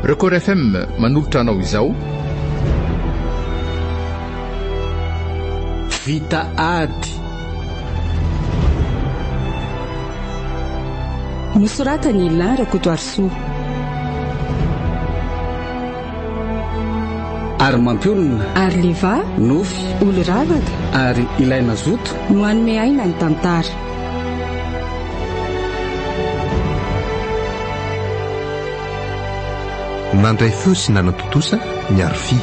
Record FM manolotra anao izao. Vita ady. Nosoratan'i Alain Rakotoarisoa. Ary mampionona. Ary Leva. Nofy. Olo ravaka. Ary ilay nazoto. No hanome aina ny tantara. Nandray feo sy nanatontosa ny Arfi.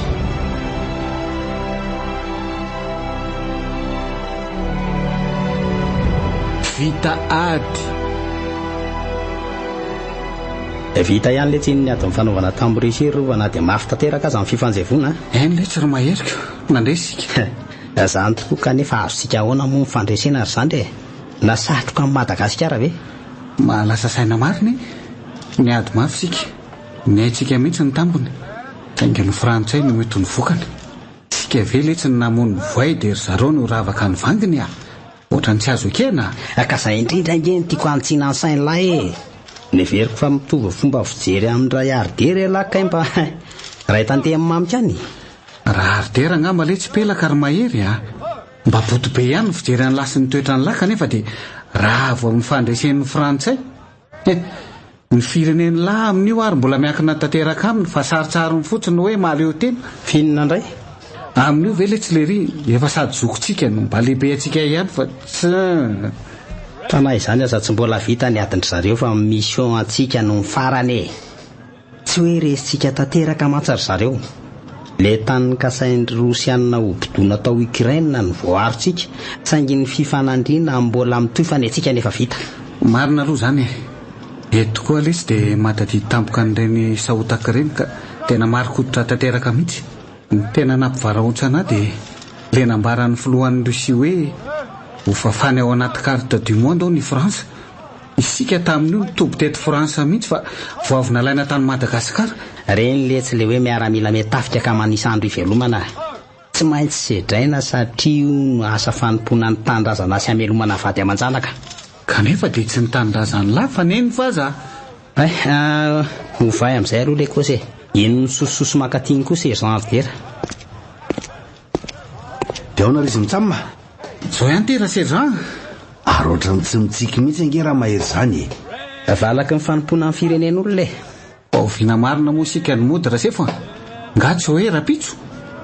Vita ady. Vita ihany letsy iny ny adin'ny fanaovana tambour sy rova na dia mafy tanteraka aza ny fifanjevoana a! Eny letsy ry Mahery ka! Nandresy isika. Zany tokoa kanefa azontsika ahoana moa ny fandresena ry zandry e? Na satroka amin'i Madagasikara ve? Mahalasa saina marina e! Niady mafy isika, ny aintsika mihitsy ny tambiny, saingy ny frantsay no mety ho ny vokany. Isika ve letsy no namono ny voay dia ry zareo no ravaka ny vanginy a! Ohatran'ny tsy azo ekena a! Ka zay indrindra ange no tiako hanitsiana ny sain'lah e! Neveriko fa mitovy fomba fijery amin'i Ray Ardera ialahy kay mba ray tantehiny mamiko any. Raha Ardera angamba letsy pelaka ry Mahery a! Mba boto be ihany ny fijery an'lah sy ny toetran'lah kanefa dia ravo amin'ny fandresen'ny frantsay. He! Ny firenen'lah amin'io ary mbola miankina tanteraka aminy fa sarintsariny fotsiny hoe mahaleo tena. F'inona indray? Amin'io ve letsy lery efa sady zokintsika no mba lehibe antsika ihany fa tsy. Fa na izany aza tsy mbola vita ny adin-dry zareo fa mission antsika no mifarana e! Tsy hoe resintsika tanteraka mantsy ry zareo. Le tany nokasain-dry Rosiana ho bodoina tao Ukraine no voaarontsika, saingy ny fifanandriana mbola mitohy fa ny antsika nefa vita. Marina aloha izany e! Eto tokoa lesy dia mahatadidy tampoka an'ireny sahotaka ireny ka tena marin-koditra tanteraka mihitsy. Ny tena nampivarahontsana ahy dia ilay nambaran'ny filohan'i Russie hoe ho fafany ao anaty carte du monde hono i France. Isika tamin'io nitoby teto France mihitsy fa vao avy nalaina tany Madagascar. Reny letsy le hoe miaramila metafika ka manisa andro ivelomana a! Tsy maintsy sedraina satria io no asa fanompoana ny tanindrazana sy hamelomana vady aman-janaka. Kanefa dia tsy ny tanindrazan'lah fa neny vaza a! Hay ah, ovay amin'izay aloha le kosa e! Iny misosososo mankaty iny koa sergent Ardera. Dia ahoana ry izy mitsam a? Zao ihany ty ra sergent a! Ary ohatran'ny tsy mitsiky mihitsy ange Ramahery izany e! Valaky ny fanompoana ny firenen'olona e! Oviana marina moa isika no mody Rasefo a? Nga tsy hoe rapitso?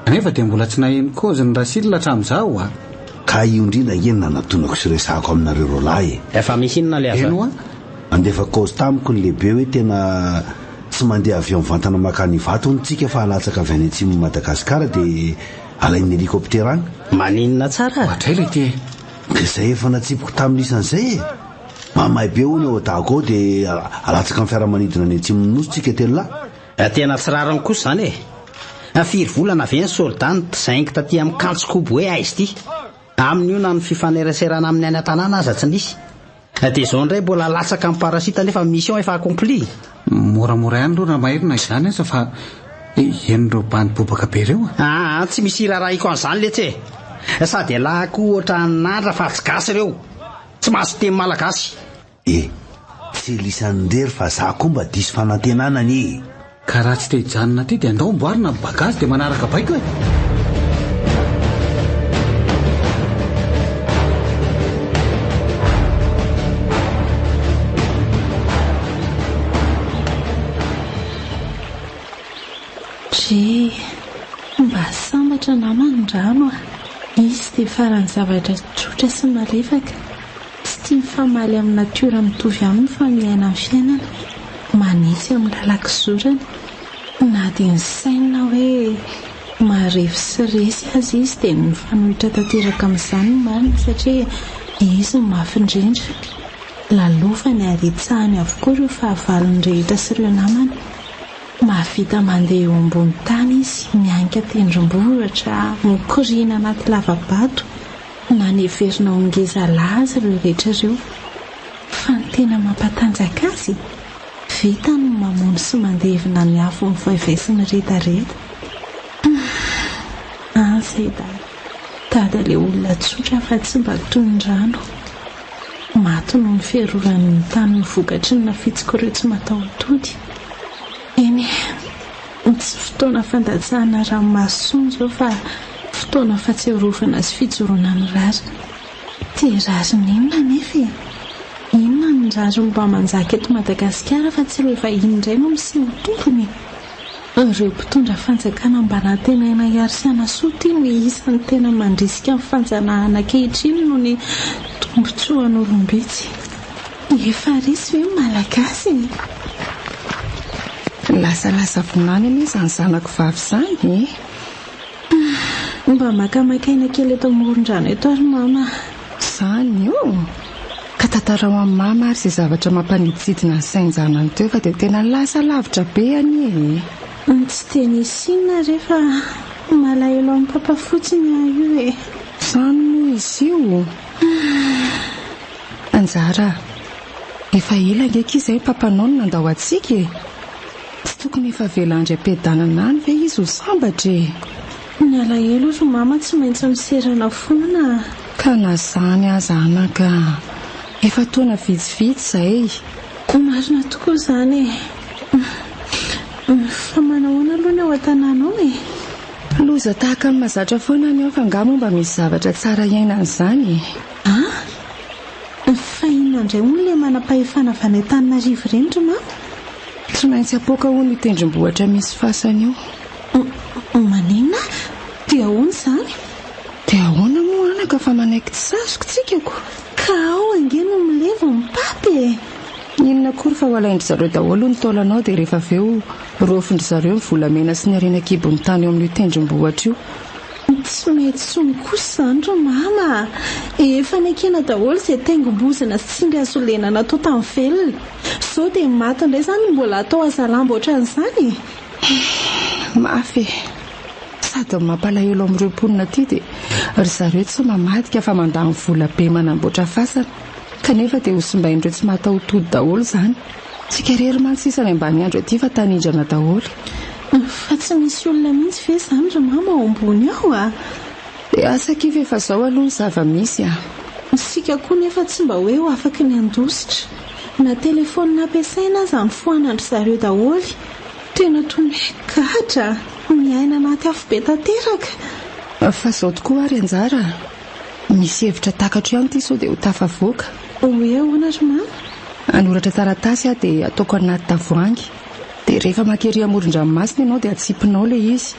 Kanefa dia mbola tsy naheno kaoziny Rasil hatramin'izao a! Ka io indrindra ange no nanatonako sy resahako aminareo roalahy e! Efa misy inona le aza? Eny hoa! Nandefa kaozy tamiko ny lehibe hoe tena tsy mandeha avion mivantana mankany Ivato hono tsika fa alatsaka avy any atsimon'i Madagasikara dia alain'ny hélicoptère any. Maninona tsara ary? Ohatray ilay ty e! Ka izay efa natsipiko tamin'ny isan'izay e! Mamay be hono ao Dago ao dia alatsaka amin'ny fiaramanidina any atsimon'ny nosy tsika telolahy. Tena tsy rariny kosa izany e! Firy volana ve ny soldat nitizaingy taty amin'ny kantsokobo hoe aiza ity? Amin'io na ny fifaneraserana amin'ny any an-tanàna aza tsy nisy. Dia izao indray mbola latsaka amin'ny parasite nefa mission efa accomplie. Moramora ihany aloha Ramahery na izany aza fa henon'ireo bandy bobaka be ireo a. Aa tsy misy irarahiko an'izany letsy e! Sady ialahy koa ohatran'ny nandra fa tsy gasy ireo! Tsy mahazo teny malagasy. E! Tsy lisan'irery fa za koa mba diso fanantenana anie e! Ka raha tsy te hijanona aty dia andao amboarina ny bagazy dia manaraka baiko e! Dry, mba sambatra nama ny rano a! Izy dia faran'ny zavatra tsotra sy malefaka. Tsy tia mifamaly amin'ny natiora mitovy aminy fa miaina ny fiainana, manitsy amin'ny lalan-kizorany. Na dia nisaina hoe marefo sy resy aza izy dia ny mifanohitra tanteraka amin'izany no marina satria izy no mafy indrindra. Lalovany ary itsahany avokoa ireo fahavalony rehetra sy ireo namany. Mahavita mandeha eo ambony tany izy, mianika tendrombohitra, mikoriana anaty lava-bato, Na neverina ho ngeza lahy aza ireo rehetra ireo. Fa ny tena mampatanjaka azy? Vitany ny mamono sy mandevina ny afo mivaivay sy miredareda. Humm. An zay dada. Dada le olona tsotra fa tsy mba toy ny rano. Maty noho ny fiarovany ny taniny vokatry ny nafitsok'ireo tsy mataho-tody. Eny e. fotoana fandatsahana ranomaso intsony izao fa fotoana fahatsiarovana sy fijoroana ny rariny. Dia rariny inona anefa e? Inona ny rariny mba manjaka eto Madagasikara fa tsy ireo vahiny indray no miseho ho tompony e? Ireo mpitondra fanjakana mba nantenaina hiaro sy hanasoa ity no isan'ny tena mandrisika ny fanjanahana ankehitriny noho ny tombontsoan'olom-bitsy. Efa resy ve ny Malagasy e? Lasalasa vinany anie izany zanako vavy izany e! Mba makamaka aina kely eto amoron-drano eto ary mama a! Izany ô! Ka tantarao amin'i mama ary izay zavatra mampaniditsidina ny sain-janany teo fa dia tena lasa lavitra be anie e! Tsy dia nisy inona re fa malahelo an'i papa fotsiny aho io e! Izany moa izy io? Anjara a! Efa ela ange akia izay ny papanao no nandao antsika e! Tsy tokony efa avela handry am-piadanana any ve izy ho sambatra e! Ny alahelo ry mama tsy maintsy miserana foana a! Ka na izany aza anaka a! Efa taona vitsivitsy izay. Marina tokoa izany e! Fa manahoana aloha ny ao an-tanàna ao e? Loza tahaka ny mahazatra foana ny ao fa angaha moa mba misy zavatra tsara iainana izany e! An! Fa inona indray hono ilay manam-pahefana avy any Antananarivo ireny ry mama? Tsy maintsy apoaka hono io tendrombohitra misy fasana io. Maninona? Dia ahoana izany? Dia ahoana moa anaka fa manaiky tsy saziko tsika ko! Ka ao ange no milevina ny papy e! Inona akory fa ho alain-dry zareo daholo ny taolanao dia rehefa avy eo raofin-dry zareo ny volamena sy ny harena an-kibon'ny tany eo amin'io tendrombohitra io. Tsy mety tsony kosa izany ry mama a! Efa nekena daholo izay taingim-bozona sy tsindry hazolena natao tamin'ny velona. Izao dia maty indray izany no mbola atao hazalambo ohatran'izany e! Mafy e! Sady ny mampalahelo amin'ireo mponina aty dia ry zareo tsy mamadika fa mandany vola be manamboatra fasana kanefa dia ho simbain'ireo tsy mahataho-tody daholo izany. Tsika irery mantsy sisa any ambaniandro aty fa tanindrana daholo. Fa tsy misy olona mihitsy ve izany ry mama ao ambony ao a? Dia asa akia fa efa izao aloha ny zava-misy a! Isika koa nefa tsy mba hoe ho afaky ny handositra. Na telefaonina ampiasaina aza nofoanan-dry zareo daholo. Tena toy ny hoe gadra, miaina anaty afobe tanteraka. Fa izao tokoa ary anjara a! Misy hevitra takatro ihany ity sao dia ho tafavoaka. Hoe ahoana ry mama? Hanoratra taratasy aho dia ataoko anaty tavoahangy. Dia rehefa maka ery amoron-dranomasina ianao dia atsipinao ilay izy.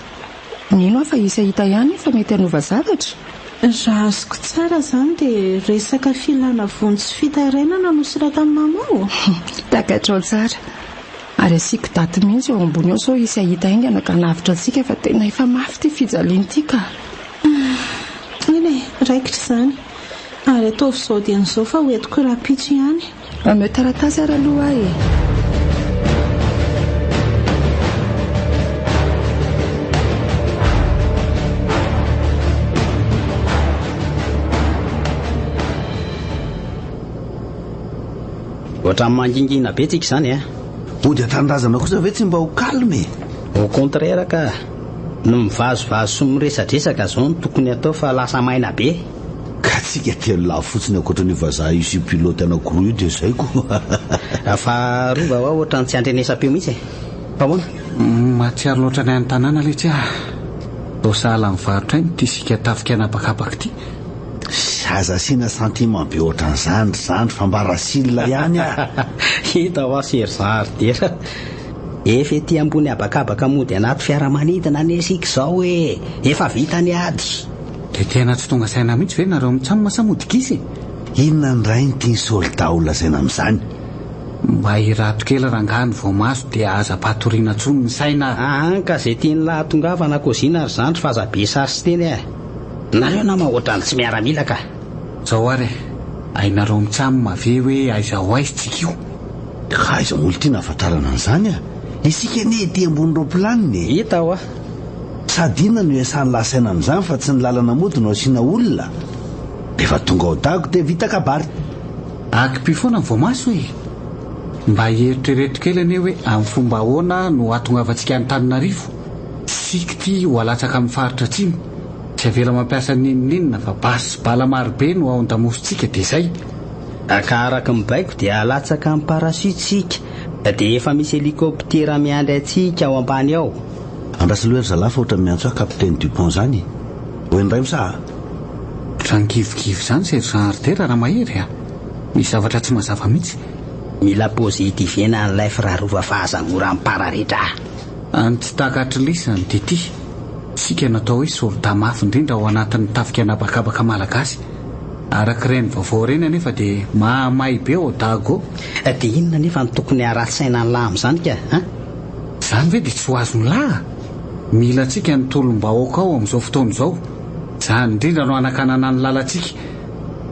Mino aho fa hisy hahita ihany io fa mety hanova zavatra. Raha azoko tsara izany dia resaka filana vonjy sy fitarainana no soratan'i mama ao? Takatrao tsara. Ary asiako daty mihitsy eo ambony eo sao hisy hahita haingana ka hanavotra antsika fa tena efa mafy ity fijaliana ity ka. Eny e, raikitra izany. Ary ataovy izao dieny izao fa ho entiko rahampitso ihany. Omeo taratasy ary aloha aho e. Ohatran'ny mangingina be tsika izany eh. Hody an-tanindrazana kosa ve tsy mba ho calme e? Au contraire ka. Ny mivazivazy sy miresadresaka zao no tokony atao fa lasa maina be. Ka tsika telolahy fotsiny ankoatran'io vazaha io sy io pilote anakiroa io dia zay ko. Fa rova hoa ohatran'ny tsy andrenesam-peo mihitsy e. Fa ahoana? Mahatsiaro loatra ny any tanàna letsy ah. Toa sahala mivarotra aina ity sika tafika anabakabaka ity. Aza asiana sentiment be ohatran'izany ry zandry fa mba racine ihany ah. Hita hoa sergent Ardera. Efa ety ambony habakabaka mody anaty fiaramanidina anie isika izao e! Efa vita ny ady! Dia tena tsy tonga saina mihitsy ve nareo mitsam sa mody gisa e? Inona indray no tian'i soldat ho lazaina amin'izany? Mba hirato kely rangahy ny voamaso dia aza ampatoriana intsony ny saina a! Aa ka izay tian'lah hatongavana kozina ry zandry fa aza be sary sy teny e! Nareo nama ohatran'ny tsy miaramila ka! Zao ary e! Hainareo mitsam ve hoe aiza ho aiza tsika io? Ka aiza moa ity nahafantarana an'izany a! Isika anie ety ambony roaplanina e! Hita hoa! Sady inona no iasan'ny lahy saina amin'izany fa tsy ny lalana mody no asiana olona? Rehefa tonga ao Dago dia vita kabary! Akipio foana ny voamaso e! Mba eritrereto kely anie hoe amin'ny fomba ahoana no hahatongavantsika Antananarivo? Isika ity ho alatsaka amin'ny faritra atsimo, tsy avela mampiasa n'inon'inona fa basy sy bala marobe no ao an-damosintsika dia izay! Ka araka ny baiko dia alatsaka amin'ny parachute isika dia efa misy hélicoptère miandry antsika ao ambany ao. Andraso aloha ry zalahy fa ohatran'ny miantso ahy Capitaine Dupont zany e! Ho indray sa a? Ohatran'ny kivikivy izany Sergent Ardera Ramahery a! Misy zavatra tsy mazava mihitsy. Mila positivena ny life Rarova fa aza mora mipararetra a! Ny tsy takatr'i lisany dia ity, isika no atao hoe soldat mafy indrindra ao anatin'ny tafika an'habakabaka malagasy. Araka ireny vaovao ireny anefa dia mahamay be ao Dago. Dia inona anefa no tokony haharatsy saina an'lah amin'izany ka a? Izany ve dia tsy ho azon'lah? Mila antsika ny tolom-bahoaka ao amin'izao fotoana izao. Izany indrindra no hanakanana ny lalantsika.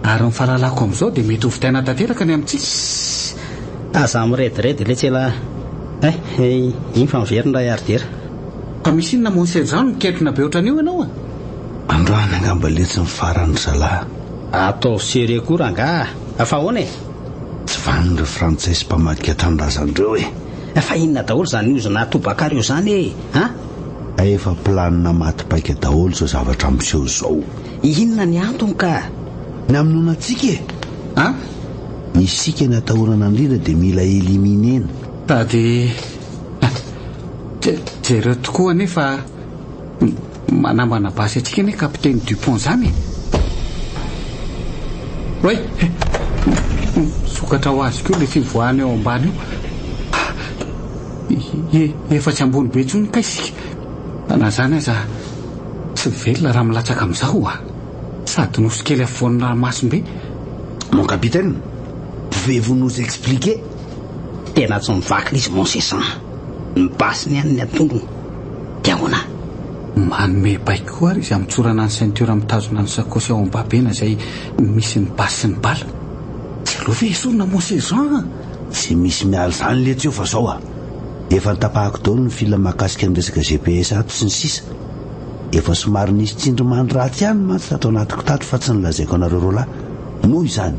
Ary ny fahalalako amin'izao dia mety ho vitaina tanteraka ny amintsika. Sss! Aza mirediredy letsy elah eh! Iny fa miverina ry Ardera. Fa misy inona mon sergent no miketrona be ohatran'io ianao a? Androany angamba letsy ny farany ry zalahy. Ataovy sérieux koa rangaha a! Fa ahoana e? Tsy vanona ireo frantsay sy mpamadika tanindrazana ireo e! Fa inona daholo izany ozona atobakareo izany e? An? Efa planina maty paika daholo izao zavatra miseho izao. Inona ny antony ka? Ny hamonoana antsika e! An? Isika ny atahorana indrindra dia mila éliminer-na. Sady jereo tokoa anie fa manambana basy antsika anie Capitaine Dupont zany e! Oay! Misokatra ho azy koa ilay fivoahana eo ambany io. Efa tsy ambony be intsony kay isika. Fa na izany aza tsy velona raha milatsaka amin'izao a! Sady nosy kely afovoan'ny ranomasimbe. Mon capitaine, pouvez-vous nous expliquer? Tena tsy mivaky ilay izy mon sergent. Ny basiny ihany ny atondrony. Dia ahoana? Manome baiko koa ary izy hamotsorana ny ceinture mitazona ny sakaosy ao am-babena izay misy ny basy sy ny bala. Tsy aleo ve esorina mon sergent a! Tsy misy miala izany letsy eo fa zao a! Efa notapahako daholo ny fil mahakasika ny resaka GPS ato sy ny sisa Efa somary nisy tsindrimandry ratsy ihany mantsy tato anatiko tato fa tsy nolazaiko anareo roalahy. Noho izany,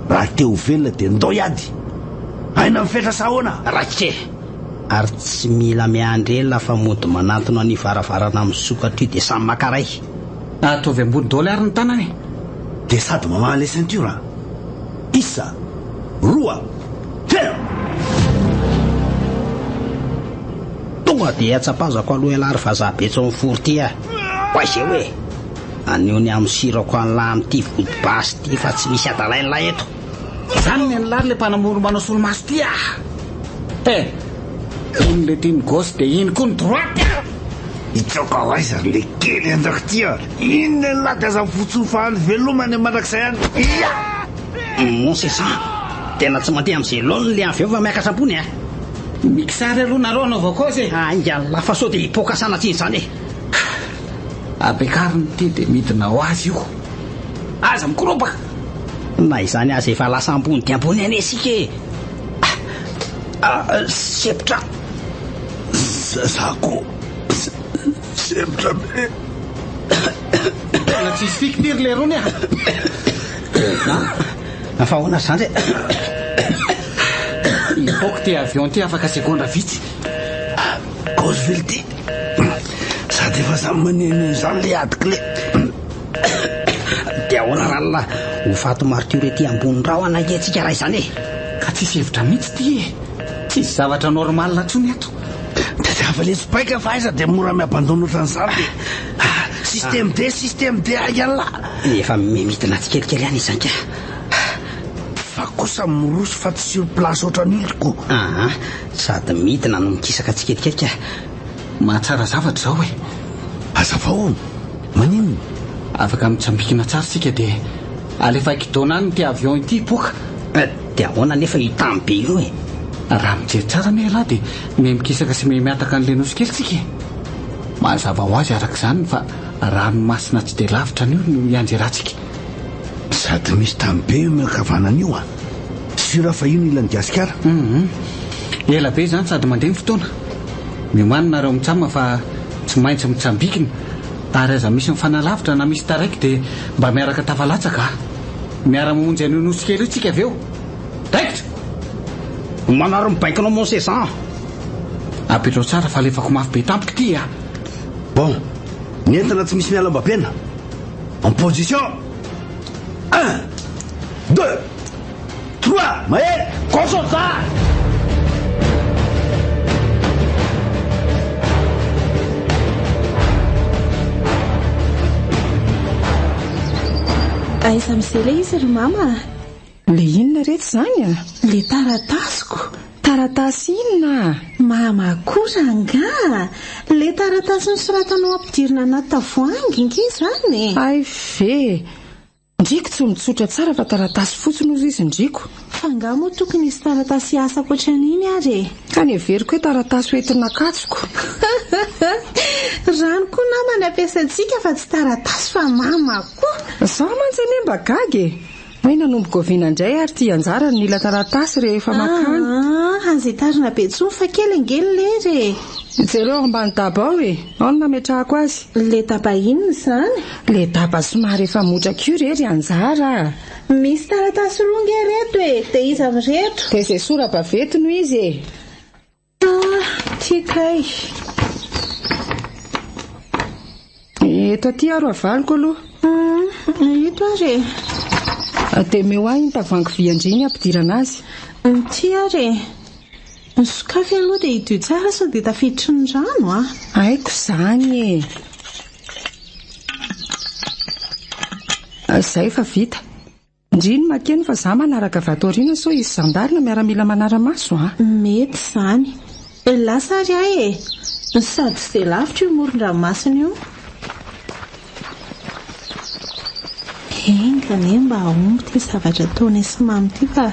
raha te ho velona dia ndao hiady! Aina mifetra sa ahoana? Raikitra e! Ary tsy mila miandry ela fa mody manantona an'io varavarana misokatra io dia samy maka ray. Ataovy ambony daholo ary ny tanana e! Dia sady mamaha ilay ceinture an! Isa! Roa! Telo! Tonga dia tsapazako aloha ialahy ry vazaha betso mifory ty a! Ho aiza eo e! Anio ny hamosirako an'lah amin'ity vody basy ity fa tsy misy adalain'lah eto! Zany ny an'lah ry le mpanamory manao solomaso ty a! He! Iny le tian'ny gauche dia iny koa ny droite a! Hitsoaka ho aiza ry le kely andrako ty a! Inona elah dia aza mifotsofa any veloma any mandrakizay any! Ia! Mon sergent, tena tsy mandeha amin'izay laoniny le avy eo fa miakatra ambony a! Mikisary aloha nareo anaovako azy e! Haingana fa sao dia hipoaka sanatria izany e! Ampiakarina ity dia midina ho azy io. Aza mikoropaka! Na izany aza efa lasa ambony dia ambony anie isika e! Ah, sempotra! Za koa sempotra be. Tena tsisy fika ity ry lerony a! Fa ahoana ry zandry e? Hipoaka ity avion ity afaka segondra vitsy. Gosville ity. Sady efa samy manenina izany le ady kle. Dia ahoana ralina? Ho faty martiora ety ambony rahona ange tsika raha izany e! Ka tsisy hevitra mihitsy ity e! Tsisy zavatra normal intsony ato. Tadiava letsy paika fa aiza dia mora mi-abandonne ohatran'izany dia système D, système D aianlah! Efa midina tsikelikely ihany izany ka. Fa kosa miroso fa tsy sur place ohatran'io ry ko. Aa, sady midina no mikisaka tsikelikely ka. Mahatsara zavatra izao e! Hazavao, maninona? Afaka mitsambikina tsara isika dia alefa kidona any ity avion ity hipoaka. Dia ahoana anefa io tany be io e? Raha mijery tsara anie ialahy dia miha mikisaka sy miha mihataka an'ilay nosy kely tsika e! Mazava ho azy araka izany fa ranomasina tsy dia lavitra an'io no hianjerantsika. Sady misy tany be io miankavanana io an! Sûr fa io no ilan'i Gasikara. Hum. Ela be izany sady mandeha ny fotoana. Miomàna nareo mitsam fa tsy maintsy mitsambikina ary aza misy mifanalavitra na misy taraiky dia mba miaraka tafalatsaka a! Miara-mamonjy an'io nosy kely io tsika avy eo. Raikitra! Manary ny baikonao mon sergent. Apetrao tsara fa alefako mafy be tampoka ity a! Bon, ny entana tsy misy miala am-babena. En position! Un, deux, trois, mahery! Go soldat! Aiza amin'izay ilay izy ry mama a? Ilay inona retsy izany a? Ilay taratasiko. Taratasy inona? Mama koa rangaha! Ilay taratasy nosoratanao ampidirina anaty tavoahangy nge izany e! Hay ve! Ndriko tsy mitsotra tsara fa taratasy fotsiny hozy izy ndriko. Fa angaha moa tokony hisy taratasy hiasa ankoatran'iny ary e? Ka neveriko hoe taratasy ho entina katsoko. Rano koa nama ny ampiasaintsika fa tsy taratasy fa mama koa. Izaho mantsy anie mba gaga e! Hoe nanomboka oviana indray ary ity anjara no nila taratasy rehefa makany? Aa, aza hitarina be intsony fa kely ange ny lera e! Jereo ao ambany daba ao e! Ao no nametrahako azy. Le daba inona izany? Le daba somary efa motraka io re ry anjara a! Misy taratasy roa nge reto e! Dia iza amin'ireto? Dia izay sora-baventy no izy e! Ah, ty kay. Eto aty aro avaliko aloha. Hum, ito ary e. Dia omeo ahy iny tavoahangy vy an-dry iny hampidirana azy. Ity ary e. Sokafy aloha dia hidio tsara sao dia tafiditry ny rano a. Haiko izany e. Izay fa vita. Ndry ny makeny fa za manaraka avy ato aoriana sao hisy zandary na miaramila manara-maso a! Mety izany. Lasa ary aho e! Sady tsy dia lavitra io moron-dranomasina io. Enga anie mba hahomby ity zavatra ataonay sy Mamy ity fa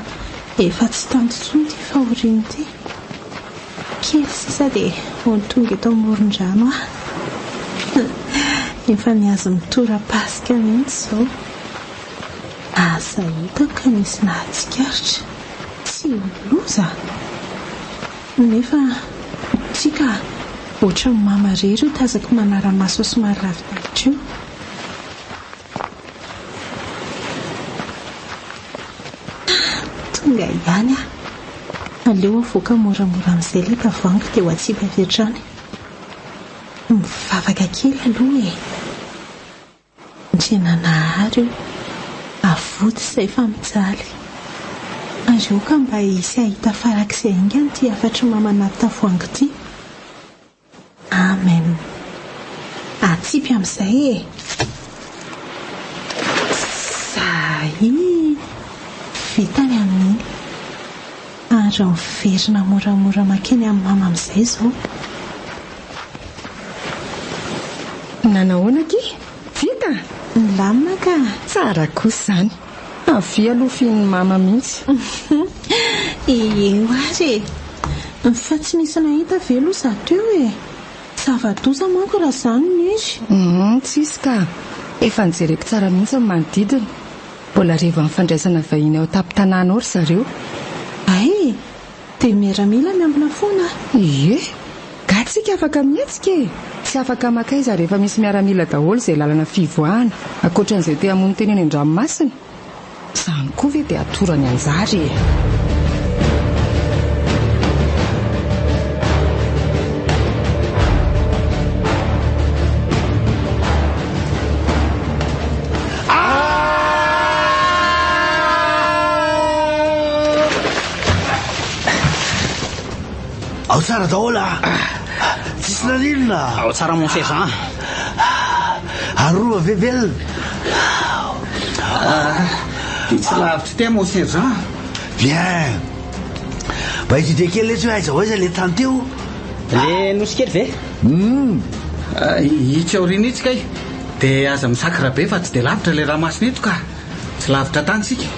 efa tsy tanty intsony ity fahoriana ity. Kely sisa dia ho tonga eto amoron-drano aho. Efa mihazo mitora-pasika mihitsy izao. Asa hitako ka nisy nahatsikaritra. Tsy ho loza? Nefa tsia ka, ohatran'ny mama irery io tazako manara-maso somary lavidavitra io. Tonga ihany aho. Aleo avoaka moramora amin'izay ilay tavoahangy dia ho atsipy avy hatrany. Mivavaka kely aloha e. Andriananahary o, avoty izay fa mijaly. Ary aoka mba hisy hahita farak'izay haingana ity hafatr'i mama anaty tavoahangy ity. Amen. Atsipy amin'izay e. Zay! Vita ny amin'iny. Ary miverina moramora mankeny amin'i mama amin'izay izao. Nanahoana akia? Vita? Milamina ka! Tsara kosa izany. Avia aloha fihin'ny mama mihitsy. Eo ary e! Fa tsy nisy nahita ve aloha za teo e? Zava-doza manko raha izany no izy. Humm, tsisy ka! Efa nojereko tsara mihitsy ny manodidina. Mbola revo amin'ny fandraisana vahiny ao an-tampon-tanàna ao ry zareo. Hay! Dia miaramila miambina foana ah! Ie! Nga tsika afaka mihetsika e! Tsy afaka makaiza rehefa misy miaramila daholo izay lalana fivoahana, ankoatran'izay te hamono tena eny an-dranomasina. Izany koa ve dia atorany anjara e! Ao tsara daholo ah. Tsisy naninona. Ao tsara mon sergent. Arova ve velona? Dia tsy lavitra ity mon sergent. Bien. Mba étudier kely letsy hoe aiza ho aiza le tany teo. Le nosy kely ve? Hum. Itsy aoriana itsy kay. Dia aza misakra be fa tsy dia lavitra ilay ranomasina eto ka. Tsy lavitra tany isika.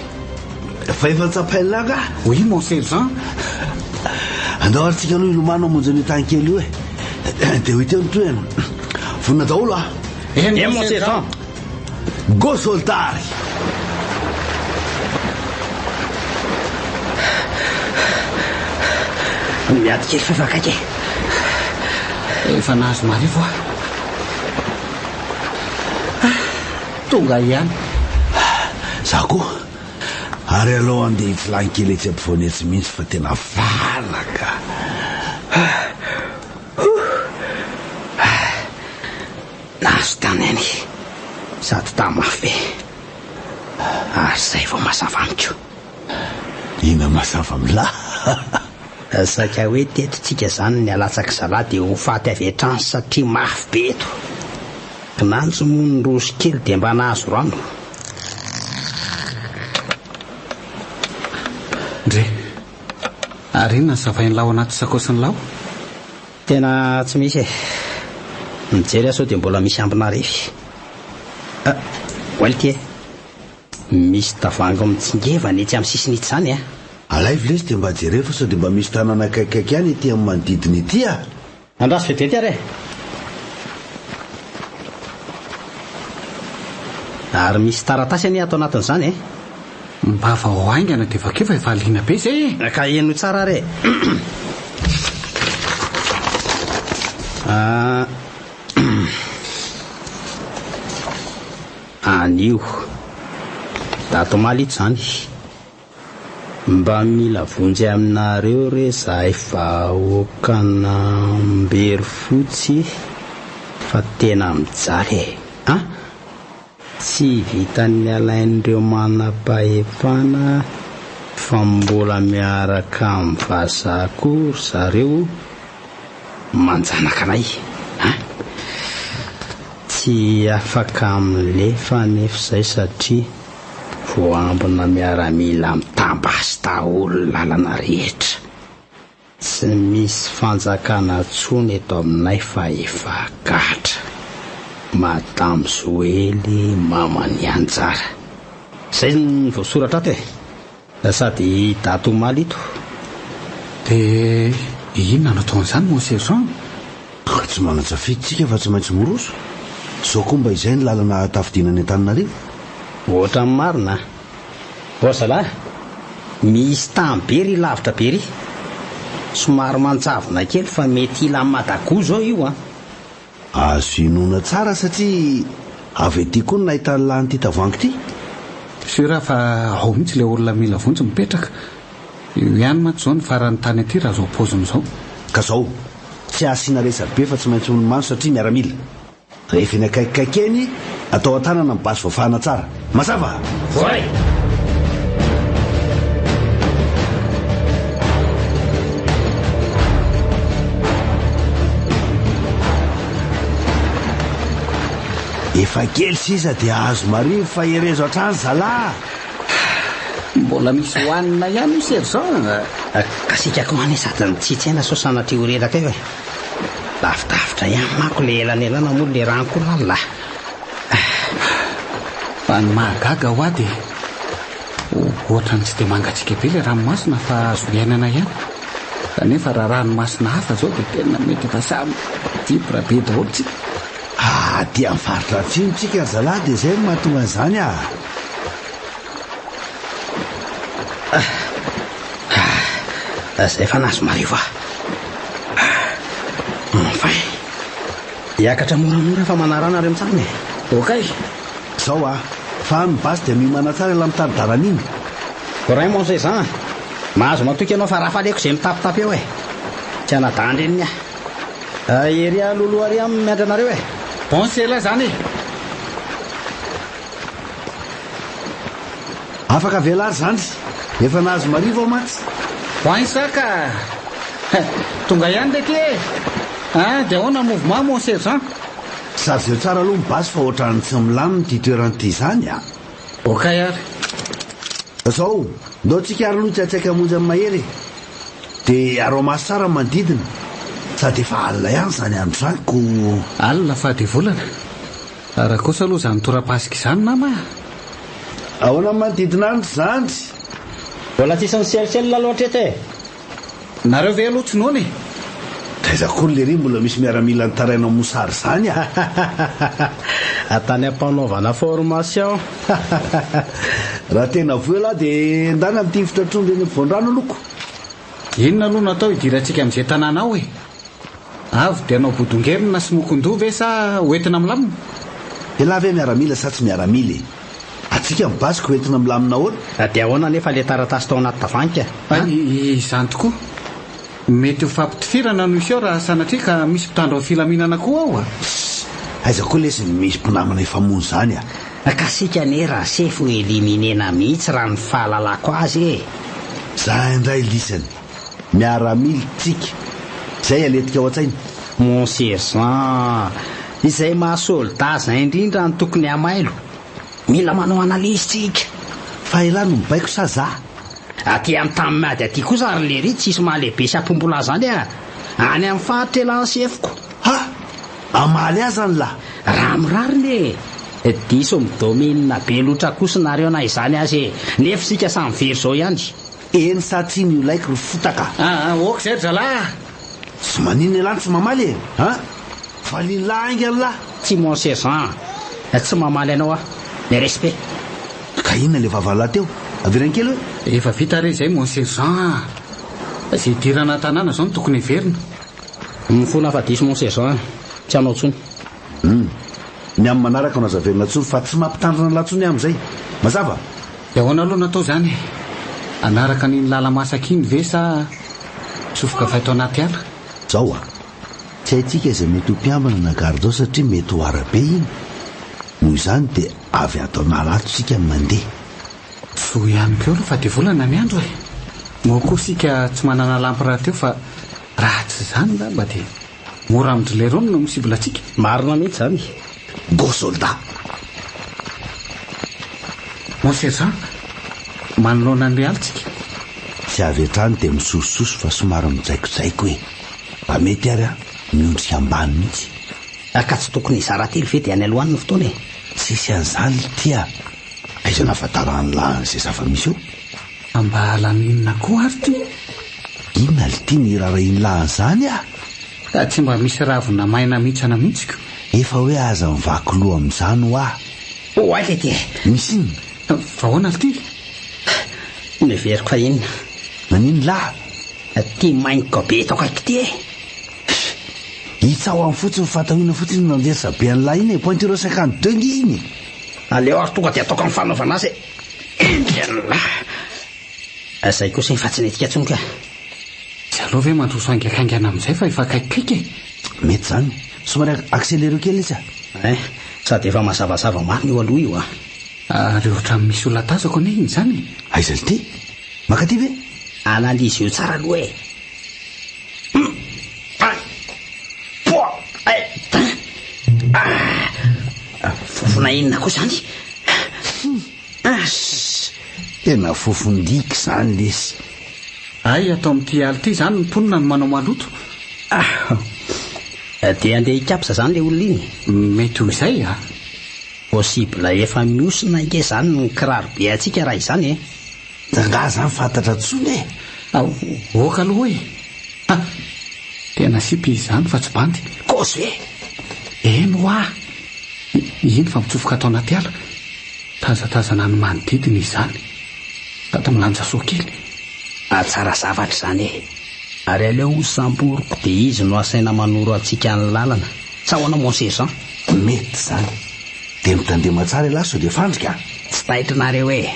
Fa efa tsapain'lah angaha? Oui mon sergent. Andao ary tsika aloha hilomano hamonjy an'io tany kely io e. Dia ho hita eo ny tohiny. Vonona daholo ah. Eny mon sergent. Go soldary! Miady kely fa efa akaiky e. Efa nahazo marivo aho. Tonga ihany. Za koa. Ary aleo andeha hitsilany kely etsy ampovoany etsy mihitsy fa tena valaka. Nahazo tany ihany sady tany mafy be. Ary izay vao mazava amiko. Inona mazava amin'lah? Saika hoe teto tsika zany ny alatsak'i zalahy dia ho faty avy hatrany satria mafy be eto. Kinanjo moa niroso kely dia mba nahazo rano. Ndre. Ary inona ny savain'lah ao anaty sakaosin'lah ao? Tena tsy misy e. Mijery aho sao dia mbola misy ambina refy. Ah, oay ity e. Misy tavoahangy mitsingevana etsy amin'ny sisiny itsy izany a. Alaivo lesy dia mba jereo fa sao dia mba misy tanàna akaikikaiky ihany ety amin'ny manodidina ety a! Andraso vetivety ary e! Ary misy taratasy anie ato anatin'izany e! Mba vao haingana dia vakio fa efa liana be izay e! Ka henoy tsara ary e! Anio. Daty omaly ito izany. Mba mila vonjy aminareo re zahay vahoakan'Amberifotsy fa tena mijaly e! A! Tsy vitan'ny alain'ireo manam-pahefana fa mbola miaraka amin'ny vazaha koa ry zareo manjanaka anay a! Tsy afaka milefa anefa izay satria Voambina miaramila mitam-basy daholo ny lalana rehetra. Tsy misy fanjakana tsony eto aminay fa efa gadra. Madame Zoely maman'i Anjara. Zay ny voasoratra ato e. Sady daty omaly ito. Dia inona no atao an'izany mon sergent? Ka tsy manan-tsafidy tsika fa tsy maintsy miroso. Zao koa mba izay ny lalana ahatafidina any Antananarivo. Ohatran'ny marina a! Ô zalahy, misy tany be ry lavitra be ry. Somary manjavona kely fa mety hila Madago zao io an! Azo inoana tsara satria avy aty koa no nahitan'ny lahy an'ity tavoahangy ity. Sûr aho fa ao mihitsy ilay olona mila vonjy mipetraka. Io ihany mantsy izao no faran'ny tany aty raha izao paoziny izao. Ka zao, tsy asiana resa-be fa tsy maintsy milomano satria miaramila. Rehefa eny akaikikaiky eny, atao an-tanana ny basy voafahana tsara. Mazava? Voaray! Efa kely sisa dia azo marivo fa herezo hatrany zalah! Mbola misy hohanina ihany io sergent a! Kasiaka koa anie sady mitsitsy aina sao sanatria ho reraka eo e! Lavidavitra ihany manko le elanelana moa le rano koa lalina a! Fa ny mahagaga hoa dia ohatran'ny tsy dia mangatsiaka be le ranomasina fa azo iainana ihany. Kanefa raha ranomasina hafa zao dia tena mety efa samy libre be daholo tsika. Aty amin'ny faritra atsimo tsika ry zalahy dia izay no mahatonga an'izany ah! Zay fa nahazo marivo ah! Enfin! Hiakatra moramora fa manarana ary mitsangana e! Okay! Zao ah! Fa ny basy dia miomana tsara elah mitari-dalana iny. Voaray mon César! Mahazo matoky ianao fa rafaleko izay mitapitapy eo e! Tsy anadahan-dreniny aho. Ery alohaloha ary aho miandry anareo e! Bon c'est ela zany e! Afaka avela ary zandry! Efa nahazo marivo aho mantsy! Bon ça ka! Tonga ihany le ty e! Hein, dia ahoana mouvement mon sergent? Chargeo tsara aloha ny basy fa ohatran'ny tsy milamina ity toerana ity izany a! Ok ary. Zao, ndao tsika ary aloha hitsiatsiaka hamonjy an'i Mahery e! Dia araho maso tsara ny manodidina, sady efa alina ihany izany andro izany ko. Alina fa dia volana. Raha kosa aloha izany torapasika izany nama a! Ahoana ny manodidina any ry zandry? Mbola tsisy miseloselona aloha hatreto e! Nareo ve aloha tsy noana e? Taiza koa lery mbola misy miaramila nitaraina mosary zany a! Tany am-panaovana formation. Raha tena voa elah de ndana mitifitra trondro eny ampovoan-drano aloha ko! Inona aloha no atao hidirantsika amin'izay tanàna ao e? Avy dia hanao bodongerina sy mokondoha ve sa ho entina milamina? Elah ve miaramila sa tsy miaramila e? Atsika ny basy ko entina milamina ahoana? Dia ahoana anefa ilay taratasy tao anaty tavoahangy a? Izany tokoa. Mety ho fampitifirana no hiseho raha sanatria ka misy mpitandro ny filaminana koa ao a! Sss! Aiza koa lesy ny misy mpinamana hifamono izany a! Kasika anie Rasefo éliminer-na mihitsy raha ny fahalalako azy e! Za indray lisany! Miaramila tsika! Zay aletika ao an-tsaina! Mon sergent, izay maha soldat zay indrindra no tokony hamailo! Mila manao analyse tsika! Fa elah no mibaiko sa za? Aty amin'ny tany miady aty kosa ry lery tsisy mahalehibe sy ampombola zany a! Any amin'ny faritra elah ny sefoko. Ha! Hamaly ahy zany lah! Raha amin'ny rariny e! Diso mi-domine be loatra kosa nareo na izany aza e! Nefa isika samy very zao ihany. Eny sa tsia ny olaiko ry fotaka a! Aa ok zay ry zalahy a! Tsy maninona elah no tsy mamaly e! An! Valian'lah haingana lah! Tsy mon sergent a! Tsy mamaly anao aho. Mes respects. Ka inona le vavan'lah teo? Avereno kely hoe? Efa vita re izay mon sergent a! Izay hidirana an-tanàna izao no tokony heverina. Mifona fa diso mon sergent a! Tsy hanao intsony. Hum. Ny amin'ny manaraka no aza averina intsony fa tsy mampitandrina an'lah intsony aho amin'izay. Mazava? Dia ahoana aloha no atao izany e? Hanaraka an'iny lala-masaka iny ve sa hitsofoka avy ato anaty ala? Zao a! Tsy haintsika izay mety ho mpiambina na garde ao satria mety ho arabe iny. Noho izany dia avy ato an'ala ato isika no mandeha. Soa ihany koa aloha fa dia volana ny andro e! Moa koa isika tsy manana lampy rahateo fa raha tsy izany angamba dia mora amin-dry lerony no mi-cible antsika. Marina mihitsy izany. Go soldat! Mon sergent, manoloana an'i Realy tsika. Tsy avy hatrany dia misosososo fa somary mijaikojaiko e! Raha mety ary an, miondrika ambany mihitsy. Ka tsy tokony hizara telo ve dia any aloha any ny fotoana e? Tsisy an'izany lty a! Aiza nahafantaran'lah an'izay zava-misy eo? Fa mba laminina koa ary ty? Inona lty ny irarahian'lah an'izany a? Ka tsy mba misy ravina maina mihintsana mihitsy ko! Efa hoe aza mivaky loha amin'izany hoa! Oay lty e! Misy inona? Fa ahoana lty? Noheveriko fa inona? Naninona lah? Ty maingoka be eto akaiky ty e! Hitsaho any fotsiny fa atao inona fotsiny iny manjerisa be an'lah iny e! Pointure 52 nge iny e! Aleo ary tonga dia ataoko amin'ny fanaovana azy e! Indry an'lah! Zay kosa efa tsy netika intsony ka! Tsy aleo ve mandroso haingankaingana amin'izay fa efa akaikikaiky e! Mety izany. Somary accéléreo kely lesy a! Hein! Sady efa mazavazava marina io aloha io a! Ary ohatran'ny misy olona tazako anie iny izany e! Aiza lty? Makaty ve? Analyse-o tsara aloha e! Hum! Un! Trois! Et! Ah! Fofona inona koa izany? Hum! Ah! Tena fofon-diky izany lesy! Hay ato amin'ity ala ity izany ny mponina no manao maloto. Ah! Dia andeha hikapsa izany ilay olona iny? Mety ho izay a! Possible efa mihosina ange izany ny kiraro be antsika raha izany e! Angaha zany fantatra tsony e! Ok aloha e! Ha! Tena sipa izy izany fa tsy bandy. Kôzy ve? Eny hoa! Iny fa mitsofoka ato anaty ala. Tazatazana ny manodidina izany. Sady milanja soa kely. Tsara zavatra izany e! Ary aleo ho samboriko dia izy no asaina manoro antsika ny lalana. Sa ahoana mon sergent? Mety izany. Dia mitandrema tsara ialahy sao dia fandrika a! Tsy taitra nareo e!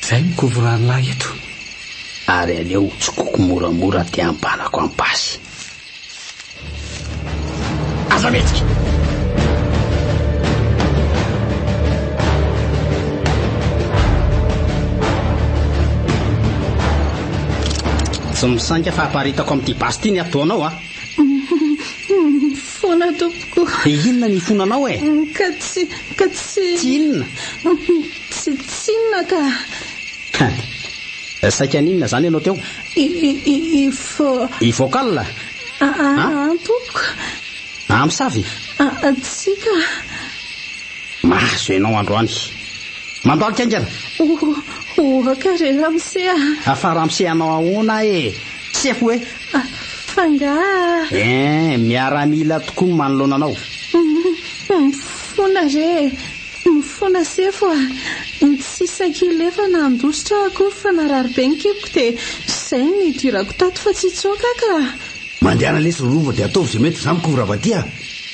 Zay mi-couvre an'lah eto. Ary aleo tsokoko moramora dia ampanako am-pasy. Aza mihetsika! Tsy misainga fa aparitako amin'ity basy ity ny atidohanao a! Mifona tompoko. Inona ny ifonanao e? Ka tsy, ka tsy. Tsy inona? Tsy, tsy inona ka. Saika n'inona izany ianao teo? I, i, i, fo. I vocal? Aa, tompoko. Amosavy? Aa, tsia ka. Mahazo ianao androany. Mandalika haingana. O, ohaka re ramose a. Fa ramose anao ahoana e? Sefo e? Fa angaha. Eh, miaramila tokoa ny manoloana anao. Mifona re e! Mifona sefo a! Tsy saika hilefa na handositra aho akory fa narary be ny kiboko dia izay no nidirako tato fa tsy hitsoaka aho ka! Mandehana lesy ry Rova dia ataovy izay mety fa za mikovra avy aty a!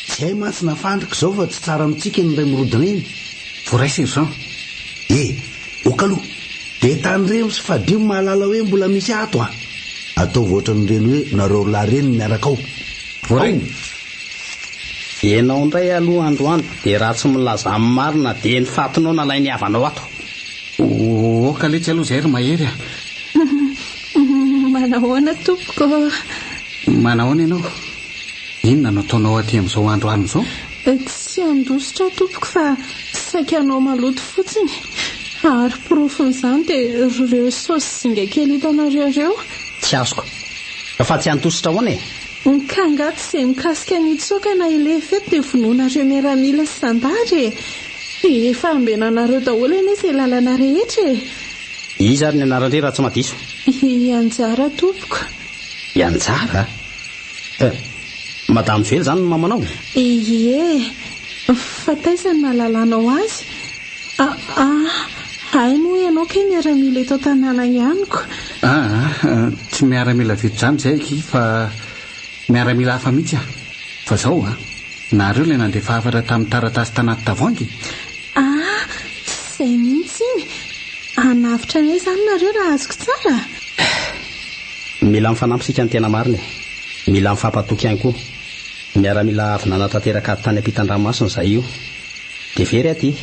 Tsy hay mantsy na fandrika izao fa tsy tsara amintsika iny indray mirodona iny. Voaray sergent. E! Ok aloha. Dia tandremo sy fadio mahalala hoe mbola misy ato a! Ataovy ohatran'ireny hoe nareo roalahy ireny no miaraka ao. Voaray. Ianao indray aloha androany dia raha tsy milaza ny marina dia ny fatinao nalain'ny havanao ato. Ok letsy aloha izay ry Mahery a! Manahoana tompoko ô? Manahoana ianao? Inona no ataonao aty amin'izao andro alina izao? Tsy handositra aho tompoko fa saika hanao maloto fotsiny. Ary porofon'izany dia ireo saosy zinga kely hitanareo ireo. Tsy azoko. Fa tsy handositra ahoana e? Ka angaha tsy izay mikasika ny hitsoaka na hilefa eto dia vonoinareo miaramila sy zandary e! Efa ambenanareo daholo anie izay lalana rehetra e! Iza ary ny anaran-dry raha tsy mahadiso? I Anjara tompoko. I Anjara? Eh, Madame Joely izany no mamanao? Ie, fa taiza no nahalalanao azy? Ah, ah, hay moa ianao kay miaramila eto an-tanàna ihany ko. Ah, ah, tsy miaramila vita izany izay aky fa miaramila hafa mihitsy aho. Fa zao an, nareo ilay nandefa hafatra tamin'ny taratasy tanaty tavoahangy e? Ah, izay mihitsy iny. Hanavotra anay izany nareo raha azoko tsara? Mila mifanampy isika ny tena marina e. Mila mifampatoky ihany koa. Miaramila avy nanatanteraka ady tany ampitan-dranomasina izahay io. Dia very aty.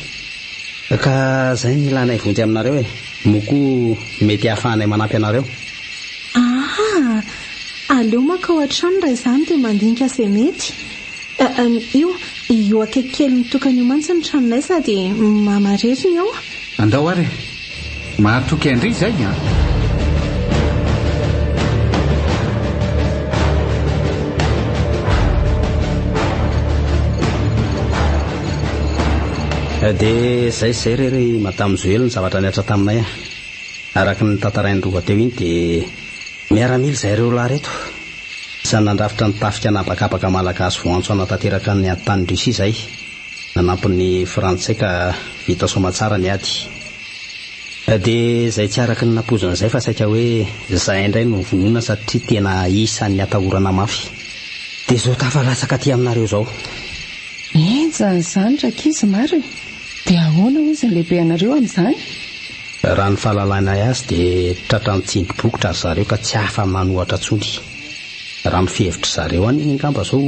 Ka zay no ilanay vonjy aminareo e. Moa koa mety ahafahanay manampy anareo. Aa! Aleo mankao an-trano raha izany dia mandinika izay mety. Io, io akaiky kely mitokana io mantsy ny tranonay sady mama irery ny ao. Andao ary e! Mahatoky an-dry izay an! Dia izay sy izay re ry Madame Joely ny zavatra nihatra taminay a! Araka ny notantarain'i Rova teo iny dia miaramila izahay ireo lahy ireto. Isan'ny nandrafitra ny tafika an'habakabaka malagasy voantso hanatanteraka ny ady tany Russie izahay. Nanampy ny frantsay ka vita soamatsara ny ady. Dia izay tsy araka ny nampoizina izay fa saika hoe izahay indray no vonoina satria tena isan'ny atahorana mafy. Dia izao tafalatsaka aty aminareo izao. Henjana izany rankizy marina. Dia ahoana hozy ny lehibe anareo amin'izany? Raha ny fahalalanay azy dia tratran'ny tsindry bokotra ry zareo ka tsy afa-manohatra intsony. Raha ny fihevitr'i zareo any angamba izao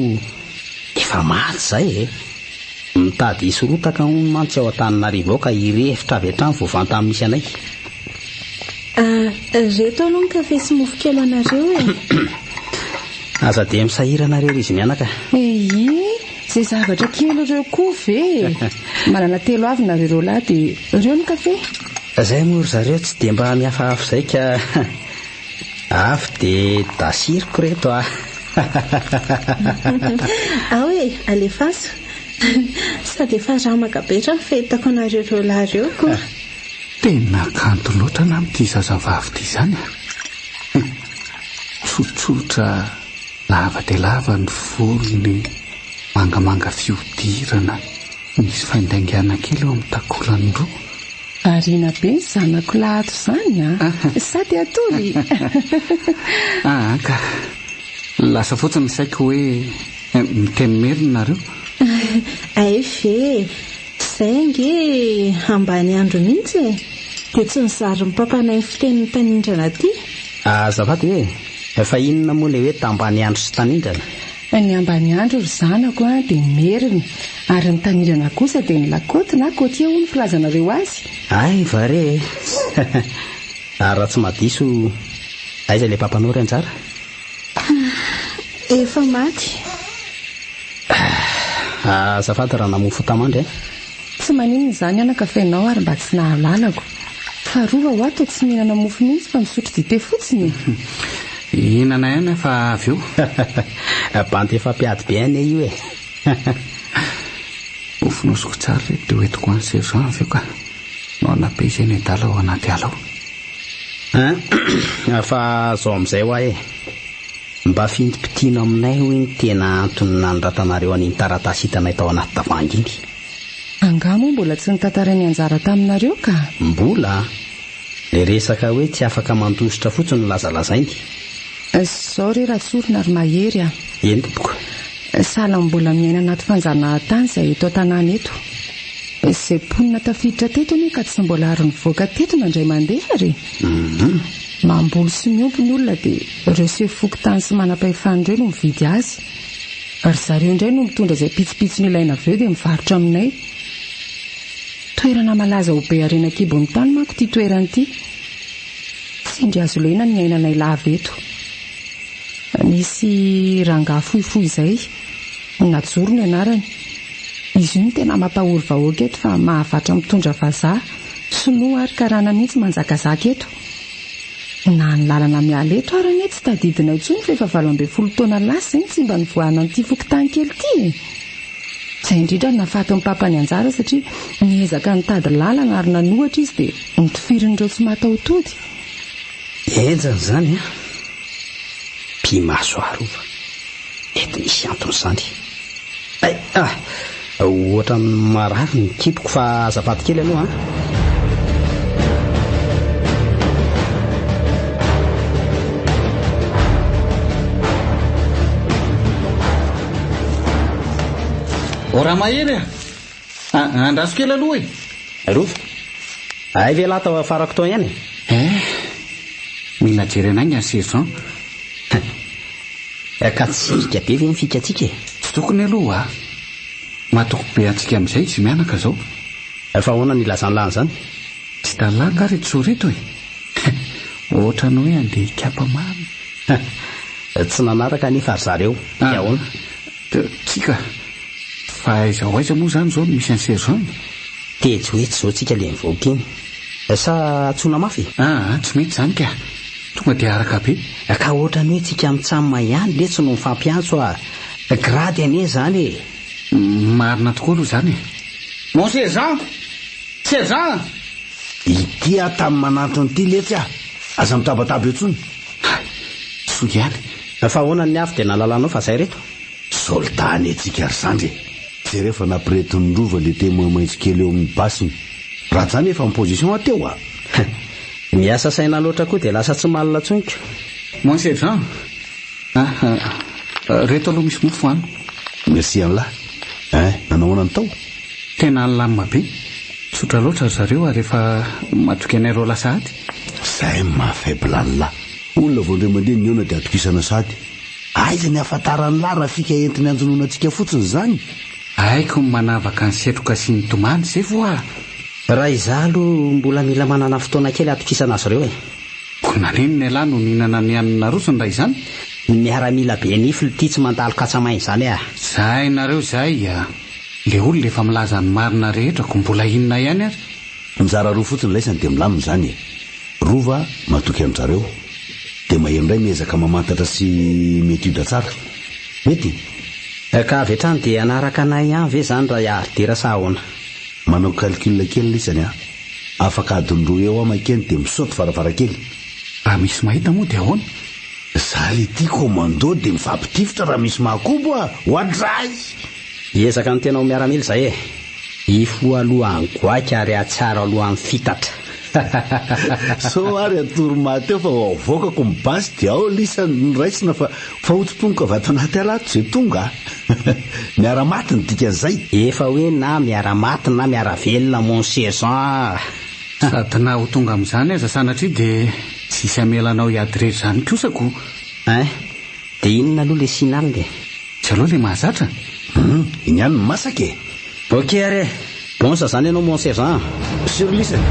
efa maty izay e! Mitady hisy rotaka hono mantsy ao Antananarivo ao ka hirefotra avy hatrany vao vantany misy anay. Ah, reto aloha ny kafe sy mofo kely anareo e! Aza dia misahirana re ry izy mianaka. Eie, izay zavatra kely ireo koa ve e! Manana telo avy nareo roa lahy dia ireo ny kafe. Izay moa ry zareo tsy dia mba mihafahafa izay ka. Avy dia dasiriko reto a! Ao e, alefaso. Sady efa ramaka be ra ny fahitako anareo roa lahy ireo ko. Tena kanto loatra angamba ity zazavavy ity izany a! Tsotsotra, lava dia lava ny volony, mangamanga fihodirana, misy faindaingana kely eo amin'ny takolany roa. Variana be ny zanako lahy ato izany an! Sa te hatory? Aa ka! Lasa fotsiny ny saiko hoe miteny merina nareo. Hay ve e! Izay ange ambany andro mihitsy e! Dia tsy nozarin'ny papanay ny fitenin'ny tanindrana aty. Azafady hoe e! Fa inona moa ilay hoe tambany andro sy tanindrana? Ny ambaniandro ry zanako a dia ny merina, ary ny tanindrana kosa dia ny lakôty na côtier hoy ny filazanareo azy. Hay va re e! Ary raha tsy mahadiso, aiza ilay papanao ry Anjara? Efa maty. Azafady raha namoa fota-mandry a! Tsy maninona izany anaka fa ianao ary mba tsy nahalalako. Fa rova hoa toa tsy mihinana mofo mihitsy fa misotro dite fotsiny e! Hihinana ihany aho fa avy eo. Bandy efa mpiady be anie io e! Hofonosiko tsara ireto dia hoentiko any sergent avy eo ka. Noana be izay ny adala ao anaty ala ao. Hein? Fa zao amin'izay hoa e! Mba fintimpitino aminay hoy ny tena antony nanoratanareo an'iny taratasy hitanay tao anaty tavoahangy iny. Angaha moa mbola tsy notantarain'i Anjara taminareo ka? Mbola an! Le resaka hoe tsy afaka mandositra fotsiny no lazalazainy. Zao re Ratsorona ry Mahery a! Eny tompoko. Sahala amin'ny mbola miaina anaty fanjanahantany izay eto an-tanàna eto. Izay mponina tafiditra teto anie ka tsy mbola ary nivoaka teto na indray mandeha ary e! Mamboly sy miompy ny olona dia ireo sefo fokontany sy manam-pahefana ireo no mividy azy. Ry zareo indray no mitondra izay pitsopitsony ilaina avy eo dia mivarotra aminay. Toerana malaza ho be harena an-kibon'ny tany manko ity toerana ity. Tsindry hazo lena ny iainanay lava eto. Nisy rangahy fohifohy izay, Najoro ny anarany. Izy io no tena mampahory vahoaka eto fa mahavatra mitondra vazaha. Sinoa ary karana mihitsy manjakazaka eto. Na ny lalana miala eto ary anie tsy tadidinay intsony fa efa 18 taona lasa izay no tsy mba nivoahana an'ity fokontany kely ity e! Izay indrindra no nahafaty ny papany anjara satria niezaka nitady lalana ary nanohatra izy dia notifirin'ireo tsy mataho-tody. Henjana izany an! Pimaso arova. Mety misy antony izany. Hay ah! Ohatran'ny marary ny kiboko fa azafady kely aloha an! O Ramahery a! Andraso kely aloha e! Rova, hay ve lahy tao afarako tao ihany e? Eh! Mila jerena aingana sergent. Ka tsy fika be ve ny fikantsika e? Tsy tokony aloha a! Matoky be antsika amin'izay izy mianaka izao. Fa ahoana no ilazan'lah an'izany? Tsy hitan'lah angaha reto soa reto e? Ohatran'ny hoe handeha hikapa marina. Tsy nanaraka anefa ry zareo. Dia ahoana? Tsia ka! Fa aiza ho aiza moa izany izao no misy an'i Sergent e? Tetsy ho etsy izao tsika ilay nivoaka iny. Sa antsoina mafy e? Aa, tsy mety izany ka! Tonga dia araka be. Ka ohatran'ny hoe tsika mitsam ihany letsy no mifampiantso a! Grady anie izany e! Marina tokoa aloha izany e! Mon sergent! Sergent! Ity aho tany manantona ity letsy a! Aza mitabataba eo intsony. Hay! Soa ihany. Fa ahoana ny avy dia nahalalanao fa zay reto? Soldat anie tsika ry zandry e! Jereo fa nampiretin'ny rova le témoin maitso kely eo amin'ny basiny. Raha zany efa en position aho teo a! Miasa saina loatra koa dia lasa tsy malina intsony ko. Mon sergent ah reto aloha misy mofo an. Merci anlah eh! Nanao ahoana ny tao? Tena nilamina be. Tsotra loatra ry zareo ary efa matoky anay roalahy sahady. Zay ny maha faible anlah. Olona vao indray mandeha nihaona dia atokisana sahady. Aiza ny ahafantaran'lah raha fika entiny hanjonoana antsika fotsiny izany? Haiko ny manavaka ny setroka sy ny tomany sefo a! Raha izaho aloha mbola mila manana fotoana kely hatokisana azy ireo e! Ko naninona ialahy no nihinana ny hanina narosony raha izany? Ny miaramila be nify lty tsy mandalo katsamaina izany a! Zay nareo zay a! Le olona efa milaza ny marina rehetra ko mbola inona ihany ary? Mizara roa fotsiny laisany dia milamina izany e! Rova matoky an-dry zareo dia maheno indray miezaka mamantatra sy mi-etude tsara. Mety? Ka avy hatrany dia hanaraka anay ihany ve izany raha hiari-dera sa ahoana? Manao calcul kely lisany a! Afaka adiny roa eo aho mankeny dia misaoty varavarankely. Raha misy mahita moa dia ahoana? Za le tia commando dia mifampitifitra raha misy mahakobo a! Oadray! Hiezaka ny tena ho miaramila izay e! Hifoha alohan'ny goaika ary hahatsiaro alohan'ny fitatra. Sao ary hatory maty eo fa ho avoakako ny basy dia ao lisany no raisina fa fa ho tsiponiko avy ato anaty ala ato izay tonga a! Miara-maty ny dikan'izay. Efa hoe na miara-maty na miara-velona mon sergent a! Sady na ho tonga amin'izany aza sanatria dia tsy hisy hamela anao hiady irery izany kosa ko! Hein? Dia inona aloha le signal e? Tsy aleo le mahazatra? Hum, iny ihany no masaka e! Ok ary e! Bons zany ianao mon sergent a! Sur lisany!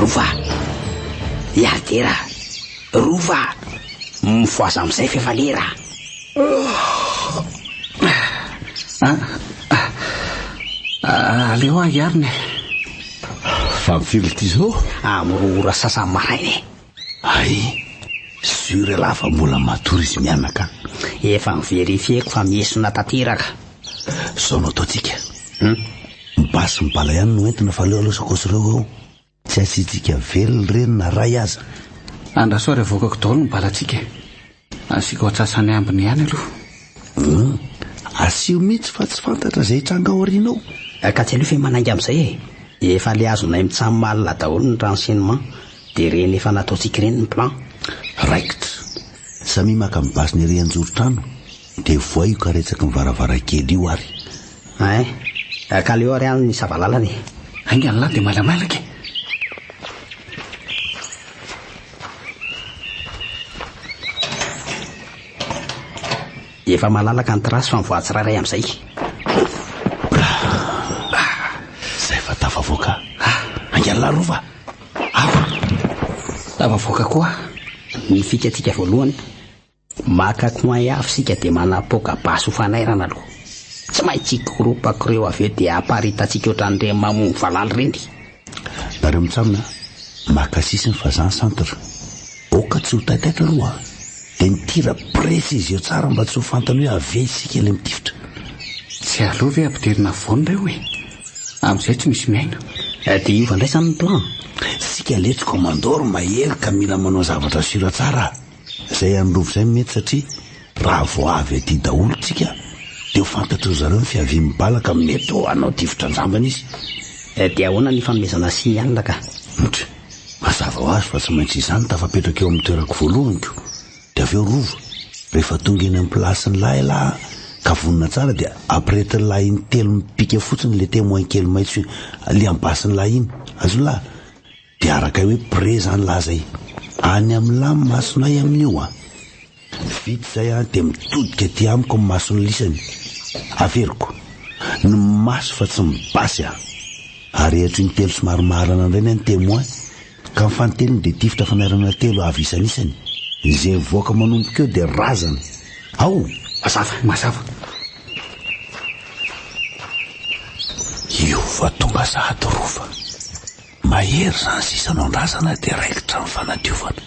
Rova! Iardera! Rova! Mifohaza amin'izay f'efa lera! Aleo aho hiarina e. Fa amin'ny firy ity izao? Amin'ny roa ora sasany maraina e. Hay, sûr ialahy fa mbola matory izy mianaka an. Efa ni-verifier-ko fa miesona tanteraka. Izao no ataontsika. Ny basy sy ny bala ihany no entina fa aleo aloha sakaosy ireo eo. Tsy asiantsika velona ireny na ray aza. Andraso ary avoakako daholo ny balantsika e. Asiako antsasany ambiny ihany aloha. Hum, asio mihitsy fa tsy fantatra izay hitranga ao aoriana ao. Ka tsy aleo ve manainga amin'izay e. Efa le azonay mitsammalina daholo ny renseignement dia ireny efa nataontsika ireny ny plan. Raikitra. Samia maka ny basiny ery anjoron-trano dia vohay io karetsaky ny varavarankely io ary. Ein! Ka aleo ary any ny sava lalana e. Haingana lahy dia mailamailaka e. Efa malalaka ny terrasse fa mivoaha tsirairay amin'izay. Zay fa tafavoaka. Haingana lahy Rova. Ava. Tafavoaka koa. Ny fikatsika voalohany. Maka coin avy isika dia manapoaka basy ho fanairana aloha. Tsy maintsy hikoropaka ireo avy eo dia aparitantsika ohatran'ireny mamono valala ireny. Nareo mitsam a! Maka sisiny fa zany centre. Aoka tsy ho taitaitra aloha a! Dia mitira précision tsara mba tsy ho fantany hoe avy aiza isika ilay mitifitra. Tsy aleo ve ampidirina afovoany ireo e? Amin'izay tsy misy miaina. Dia hiova indray izany ny plan? Isika letsy commandor mahery ka mila manao zavatra sûr tsara a! Zay any Rova zay mety satria raha vao avy aty daholo tsika de ho fantatry ry zareo ny fiavian'ny bala ka mety ho hanao tifitra an-jambany izy. Dia ahoana ny fanomezana signal ka? Ndry! Mazava ho azy fa tsy maintsy izaho no tafapetraka eo amin'ny toerako voalohany ko! Dia avy eo Rova, rehefa tonga eny amin'ny place-n'ny lahy elah ka vonona tsara dia ampiretin'ny lahy intelo mipika fotsiny le témoin kely maitso le amin'ny basin'ny lahy iny. Azon'lah? Dia arakay hoe près zany lah zay. Any amin'lah ny masonay amin'io an. Vita izay an dia mitodika aty amiko ny mason'ny lisany. Averiko. Ny maso fa tsy ny basy an. Arehitro intelo somary mahalana indray ny témoin ka ny fanintelony dia tifitra fanairana telo avy isanisany. Izay mivoaka manomboka eo dia razana. Ao! Mazava, mazava. Io fa tonga sahady rova. Mahery zany sisa no andrasana dia raikitra ny fanadiovana.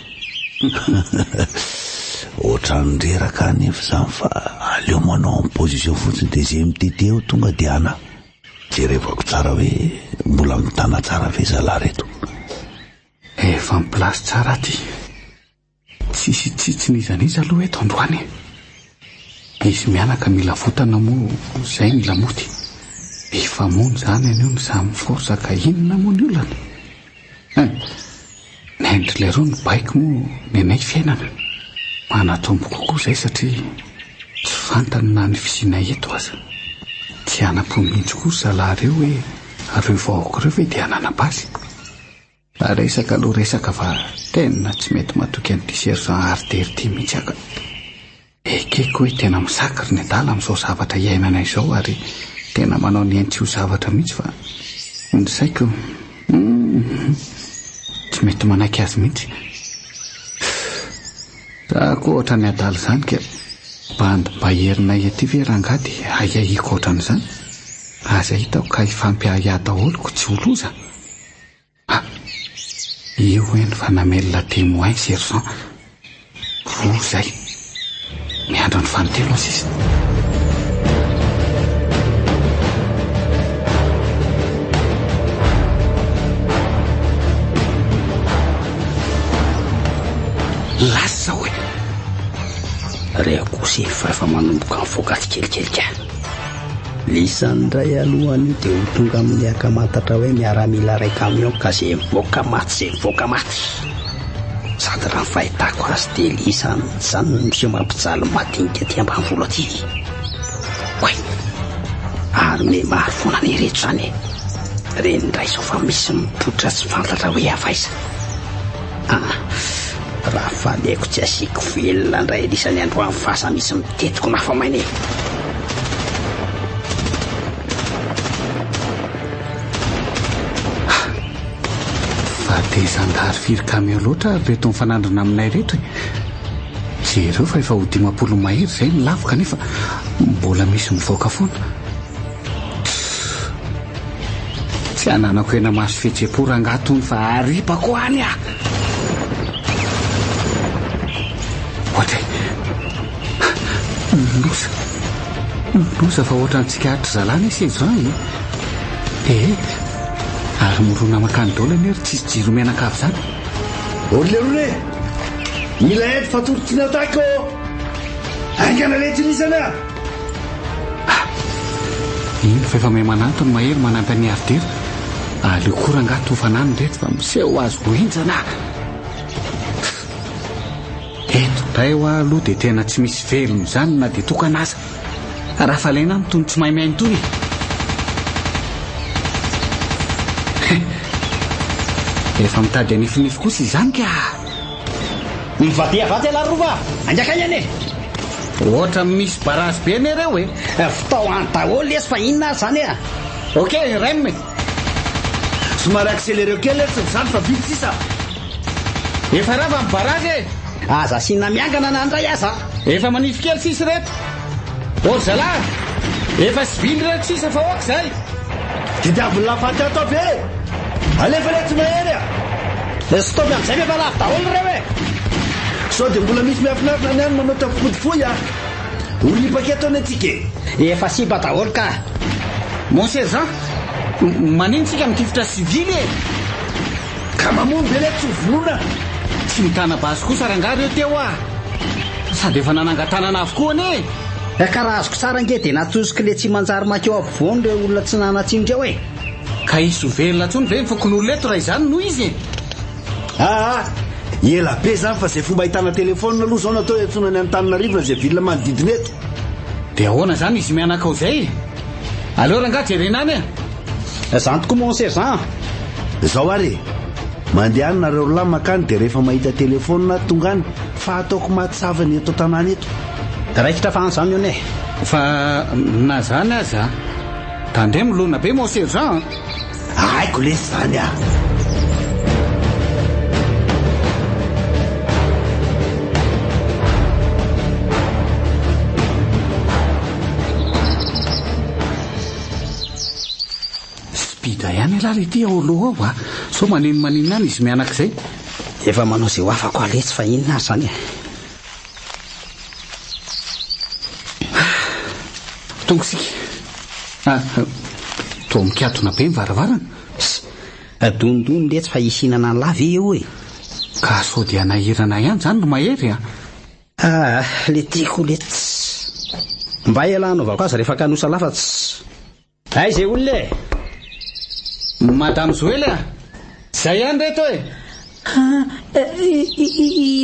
Ohatran'ny reraka anefa izany fa aleo manao en position fotsiny dia izay mitete eo tonga dia ana. Jerevako tsara hoe mbola mitana tsara ve zalahy reto. Efa en place tsara aty. Tsisy hitsitsy n'iza n'iza aloha eto androany e! Izy mianaka mila votana moa zay mila mody. Hifamono izany anio ny samy force ka inona moa ny olana? Hein! Ny ain-dry leroa no baiko moa ny anay fiainana. Manatombo kokoa izay satria tsy fantany na ny fisianay eto aza. Tsy hanam-po mihitsy koa ry zalahy ireo hoe ireo vahoaka ireo ve dia hanana basy? Resaka aloha resaka fa tena tsy mety matoky an'ity sergent Artery ity mihitsy aho ka. Ekeko hoe tena misacre ny adala amin'izao zavatra iainana izao ary tena manao ny ainy tsy ho zavatra mihitsy fa ny saiko humm tsy mety manaiky azy mihitsy. Za koa ohatran'ny adala izany ka. Bandy mba herinay aty ve rangahy dia ahiahiako ohatran'izany? Aza hitako ka hifampiahiahy daholo ko tsy ho loza. Ah! Io eny fa namelona témoin sergent. Roa izay. Miandry ny fahatelo aho sisa. Lasa izao e! Reo kosa efa efa manomboka mivoaka tsikelikely ka. Lisany indray aloha anio dia ho tonga amin'ny ankamantatra hoe miaramila iray camion ka ze mivoaka maty ze mivoaka maty. Sady raha ny fahitako azy dia lisany izany no miseho mampijaly madinika aty ambanivolo aty. Oay! Armée maro foana anie ireto izany e! Reny indray izao fa misy mipoitra tsy fantatra hoe avy aiza. Ah! Raha faliako tsy asiako velona indray lisany androany fa asa misy mitetiko na fa maina e! Fa dia zandary firy camion loatra ary reto mifanandrina aminay reto e! Jereo fa efa ho 50 mahery izay ny lavo kanefa mbola misy mivoaka foana. Tsy ananako hena-maso fihetsem-po rangahy tony fa aripako any ah! Ohatray. Loza. Loza fa ohatran'ny tsikaritry zalahy anie seza e. Ee. Ary mirona mankany daholo anie ry tsisy jiro mianakavy izany. Ry lerony e! Mila aide fa toro tsy ny attaque ô! Haingana letsy lisany a! Ah! Iny fa efa mahay manantona mahery manampy an'i Ardera. Aleo koa rangahy tofana any ireto fa miseho azy ho henjana ah! Eto indray hoa aloha dia tena tsy misy velona izany na dia tokana aza. Raha falaina aminy itony tsy mahay mihaino itony e! Efa mitady hanifinify kosa izany ka! Mivadiha avy atsy ialahy Rova a! Haingakaingana e! Ohatran'ny misy barazy be anie reo e! Vitao any daholo lesy fa inona ary zany e! Ok Rem e! Somary accelereo kely letsy ny zany fa vita sisa! Efa rava ny barazy e! Aza asiana miangana na ndray aza! Efa manify kely sisa ireto. Ô ry zalahy! Efa sivily ireto sisa fa ok izay! Tediavin'ny lafaty ato avy e! Alefa letsy mahery a! Stop amin'izay fa efa lavo daholo ireo e! Sao dia mbola misy miafinafina any any manao tafopody fohy a! Ho ripaka eto anie tsika e! Efa simba daholo ka! Mon sergent, manino tsika mitifitra sivily e! Ka mamono ve letsy ho vonoina? Tsy mitana basy kosa rangahy reo teo ah! Sady efa nanangan-tanana avokoa anie e! Ka raha azoko tsara ange dia natosiko le tsy manjary mankeo ampovoany ireo olona tsy nanan-tsiny ireo e! Ka hisy ho velona intsony ve ny fokonolona eto raha izany no izy e? Aa! Ela be zany fa zay fomba ahitana telephone aloha zao natao iantsoana ny Antananarivo na zay ville manodidina eto. Dia ahoana izany izy mianaka ao izay e? Aleo rangahy jerena any e! Zany tokoa mon sergent a! Zao ary e! Mandeha any nareo roalahy makany dia rehefa mahita telephone tonga any fa ataoko maty savany eto an-tanàna eto. Raikitra fa any zany hono e! Fa na zany aza tandremo lona be mon sergent a! Haiko lesy zany a! Speed ihany ialahy ry ity ao aloha ao a! Sao maneno maninona any izy mianaka izay? Efa manao izay ho afako aho letsy fa inona ary izany e? Tonga isika. Ah, toa mikatona be ny varavarana. Ss, dondony letsy fa hisy hihinana an'lah ve eo e? Ka sao dia hanahirana ihany izany ry Mahery a! Ah, le tiako letsy. Mba elah anaovako azy rehefa kanosa lah fa tsy. Aiza e olona e! Madame Zoely a! Zay ihany reto e!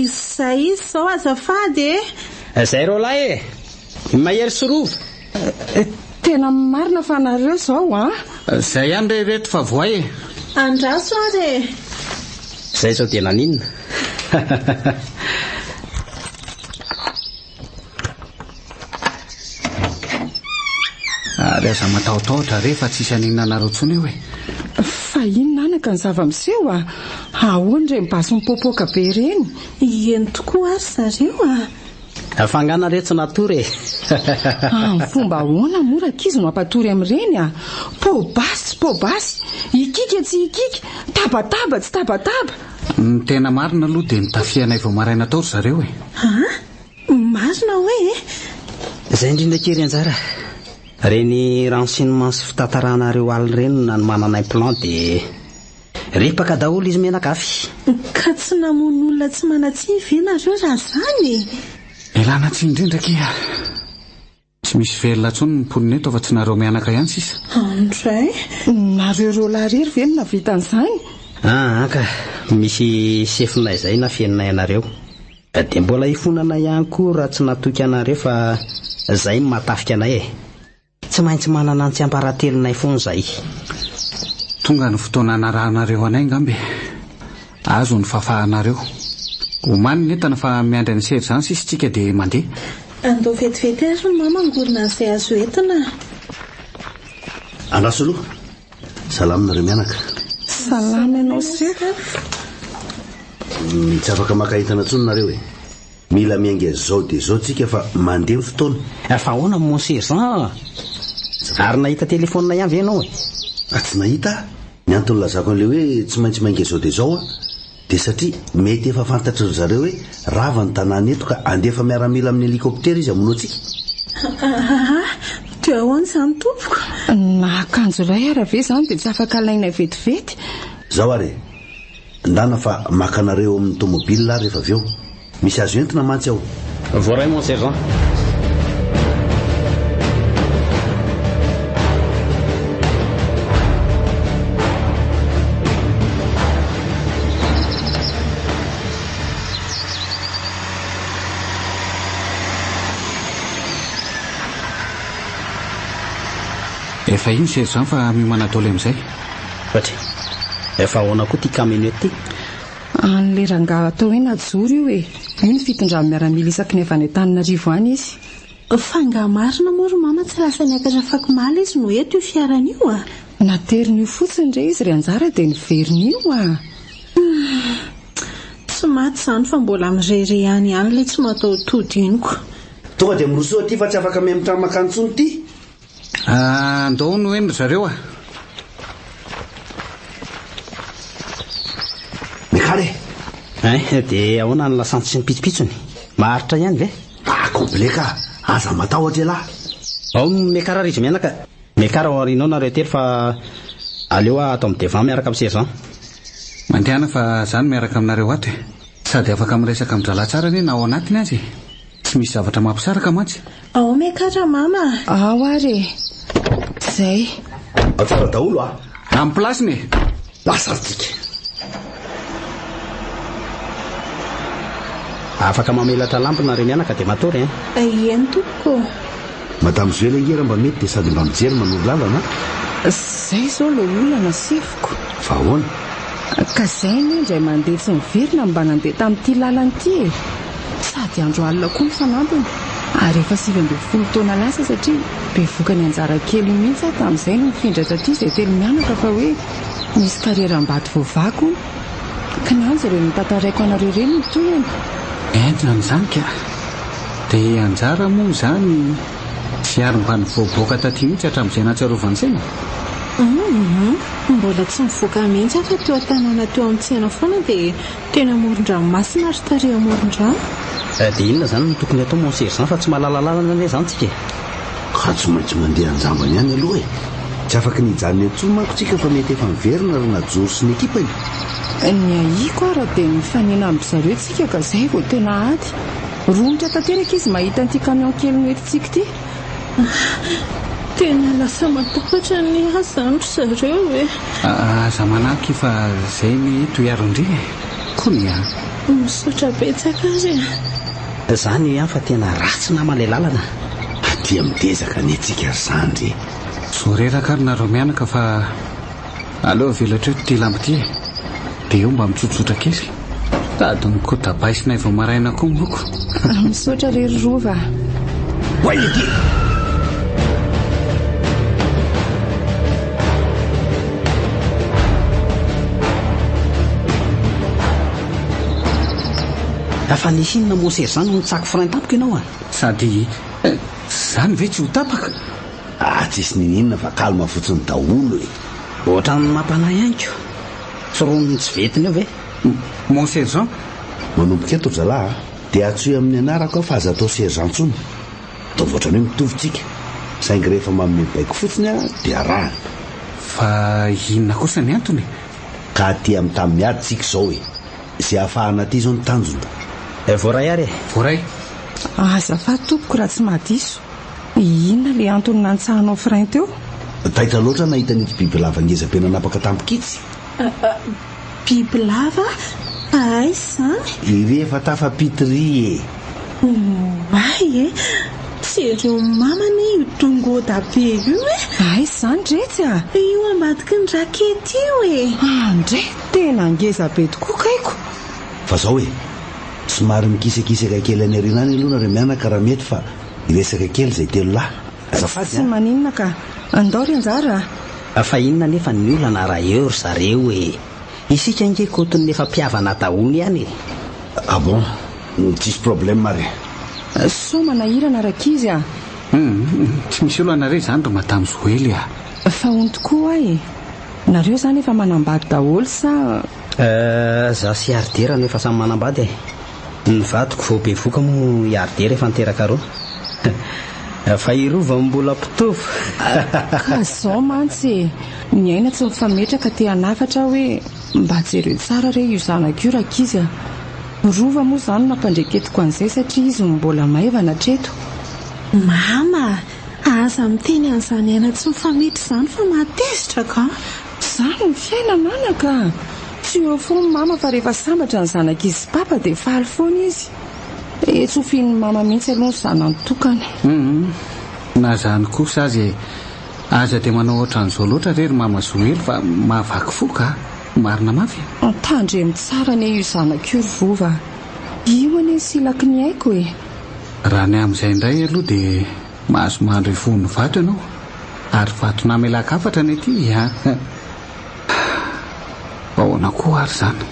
Izay izy izao azafady e! Zay roalahy e! Mahery sy Rova! Tena marina fa nareo izao an! Zay ihany re reto fa voay e! Andraso ary e! Zay izao dia naninona? Ary aza matahotahotra re fa tsisy haninona anareo intsony eo e! Fa inona anaka ny zava-miseho a? Ahoana ireny basy mipoapoaka be ireny? Eny tokoa ary zareo a! Fa angaha nareo tsy natory e? Amin'ny fomba ahoana moa rankizy no hampatory amin'ireny a? Poa-basy tsy poa-basy, hikiaka tsy hikiaka, tabataba tsy tabataba! Ny tena marina aloha dia nitafianay vao maraina tao ry zareo e! An? Marina hoe e! Izay indrindra akia ry Anjara. Ireny renseignements sy fitantaranareo alina ireny no nanomananay plan dia ripaka daholo izy mianakavy. Ka tsy namono olona tsy manan-tsiny ve nareo raha izany e? Ialana tsiny indrindra akia. Tsy misy velona intsony ny mponina eto afa-tsy nareo mianaka ihany sisa. Andray, nareo roalahy irery ve no nahavita an'izany? Aa ka, misy sefonay izay nafeninay anareo. Dia mbola hifonana ihany koa raha tsy natoky anareo fa zay no mahatafika anay e. Tsy maintsy manana ny tsiambaratelonay foana izahay. Tonga ny fotoana hanarahanareo anay angamba e. Azo ny fahafahanareo. Omany ny entana fa miandry an'i Sergent sisa tsika dia mandeha. Andao vetivety ary ry mama angorona an'izay azo entina. Andraso aloha. Salama nareo mianaka. Salama ianao sefo. Tsy afaka maka entana intsony nareo e. Mila miainga zao dia zao tsika fa mandeha ny fotoana. Fa ahoana mon sergent a? Ary nahita telephone ihany ve ianao e? Ah tsy nahita aho. Ny antony nilazako an'ilay hoe tsy maintsy miainga zao dia zao aho dia satria mety efa fantatry ry zareo hoe rava ny tanàna eto ka handefa miaramila amin'ny hélicoptère izy hamono antsika. Aa dia ahoana izany tompoko? Na akanjo iray ara ve izany dia tsy afaka alainay vetivety? Zao ary e! Ndana fa maka anareo amin'ny tomobile aho rehefa avy eo. Misy azo entina mantsy ao. Voaray mon sergent. Efa iny sergent fa miomana daholo amin'izay. Fatry, efa ahoana koa ity camionnette ity? An'ilay rangahy atao hoe Najoro io e! Io ny fitondran'ny miaramila isaky ny avy any Antananarivo any izy. Fa angaha marina moa ry mama tsy lasa niakatra afakomaly izy no eto io fiarany io a! Nateriny io fotsiny re izy ry Anjara dia niverina io a! Humm! Tsy maty izany fa mbola mirehareha any ihany ilay tsy mataho-tody iny ko! Tonga dia mirosoa aty fa tsy afaka mihemotra mankany intsony ity. Andao hono eny ry zareo a! Miakara e! Hein, dia ahoana ny lasantsy sy ny pitsopitsony? Maharitra ihany ve? Ah, complet ka! Aza matahotra ialahy! Ao miakara ry izy mianaka. Miakara ao aoriana ao nareo telo fa aleo aho ato amin'ny devant miaraka amin'ny sergent. Mandehana fa za no miaraka aminareo ato e! Sady afaka miresaka amin-drahalahy tsara anie na ao anatiny aza e! Tsy misy zavatra mampisaraka mantsy. Ao miakatra mama a! Ao ary e! Zay. Ao tsara daholo a! Amin'ny place-ny e! Lasa ary tsika. Afaka mamelatra lampe nareo mianaka dia matory hein! Eny tompoko. Madame Zoela ange raha mba mety dia sady mba mijery manoro lalana a! Zay zao le olana sefoko. Fa ahoana? Ka zay anie indray mandeha tsy miverina no mba nandeha tamin'ity lalana ity e! Sady andro alina koa ny fanampiny ary efa 19 taona lasa satria bevoka ny anjara kely io mihitsy aho tamin'izay no nifindra taty izay telo mianaka fa hoe nisy karieram-bato voavaky hono. Kinanjo ireny notantaraiko anareo ireny ny tohiny. Entina an'izany ka! Dia anjara moa izany tsy ary mba nivoaboaka taty mihitsy hatramin'izay nahatsiarovany saina? Humm mbola tsy nivoaka mihitsy aho fa teo an-tanàna teo amin'ny tsena foana dia teny amoron-dranomasina ary tary amoron-drano. Dia inona izany no tokony atao mon sergent fa tsy mahalala lalana anie izany tsika e! Ka tsy maintsy mandeha an-jambany ihany aloha e! Tsy afaky ny hijanona eto intsony manko tsika fa mety efa miverina ry Najoro sy ny ekipany. Ny ahiako ara dia mifanena amin-dry zareo tsika ka izay vao tena ady. Romotra tanteraka izy mahita an'ity camion kely noentintsika ity. Tena lasa matahotra anie aho izany ry zareo e! Aza manahy fa izay ny eto hiaro an-dry e! Kony a! Misaotra betsaka ary e! Zany io ihany fa tena ratsy nama ilay lalana. Aty midezaka anie tsika ry zandry e! Zo reraka ary nareo mianaka fa aleo avela hatreo ity lambo ity e! Dia eo mba mitsotsotra kely. Sady mikotabaisinay vao maraina koa moko. Misaotra re ry Rova a! Oay ity! Fa nisy inona moa sergent no nitsako frein tampoka ianao a? Sady zany ve tsy ho tapaka? Ah tsisy niniana fa calme fotsiny daholo e! Ohatran'ny mampanahy ihany ko! Tsy roniny tsy vetiny eo ve? Mon sergent? Manomboka eto ry zalahy a! Dia antsoy amin'ny anarako aho fa aza atao sergent intsony! Ataovy ohatran'ny hoe mitovy tsika! Saingy rehefa manome baiko fotsiny aho dia arahana! Fa inona kosa ny antony e? Ka aty amin'ny tany miady tsika izao e! Izay ahafahana aty izao ny tanjona! Voaray ary e! Voaray! Azafady tompoko raha tsy mahadiso. Inona ilay antony nantsahanao frein teo? Taitra loatra nahita an'itsy bibilava ngeza be nanapaka tampoka itsy. Bibilava? Aiza izany? Iry efa tafapita iry e! Oay e! Jereo mama anie io dongoda be io e! Aiza izany retsy a! Io ambadiky ny rakety io e! Andray! Tena ngeza be tokoa kaiko! Fa zao e! Somary mikisakisaka kely any aoriana any aloha nareo mianaka raha mety fa hiresaka kely izay telo lahy. Azafady Tsy an! maninona ka. Andao ry anjara a! Fa inona anefa ny olana raha eo ry zareo e! Isika ange koton'ny efa mpihavana daholo ihany e! Ah bon? Tsisy problème ary. Sao manahirana rankizy a! Hum, tsy misy olana re izany ry Madame Zoely a! Fa hono tokoa hoa e! Nareo izany efa manambady daholo sa. Euh, za sy Ardera no efa samy manambady e! Ny vadiko vao bevoka moa i Ardera efa niteraka roa. Fa i Rova mbola mpitovo. Ka zao mantsy e! Ny aina tsy mifametraka te hanafatra aho hoe mba jereo tsara re io zanako io rankizy a! Rova moa izany no nampandreketiko an'izay satria izy no mbola maivana hatreto. Mama a! Aza miteny an'izany aina tsy mifametra izany fa mahatezitra ka! Izany ny fiainana anaka a! Tsy eo foana mama fa rehefa sambatra ny zanak'izy sy papa dia faly foana izy. Dia tsy ho fihin'ny mama mihitsy aloha ny zanany tokana. Humm, na izany kosa aza e, aza dia manao ohatran'izao loatra re ry mama Zoely fa mahavaky fo ka! Marina mafy e! Tandremo tsara anie io zanako io ry Rova a! Io anie ny silaky ny aiko e! Raha ny amin'izay indray aloha dia mahazo mandro ivohon'ny vato ianao. Ary vato namelan-kafatra ny aty a! Fa ahoana koa ary izany?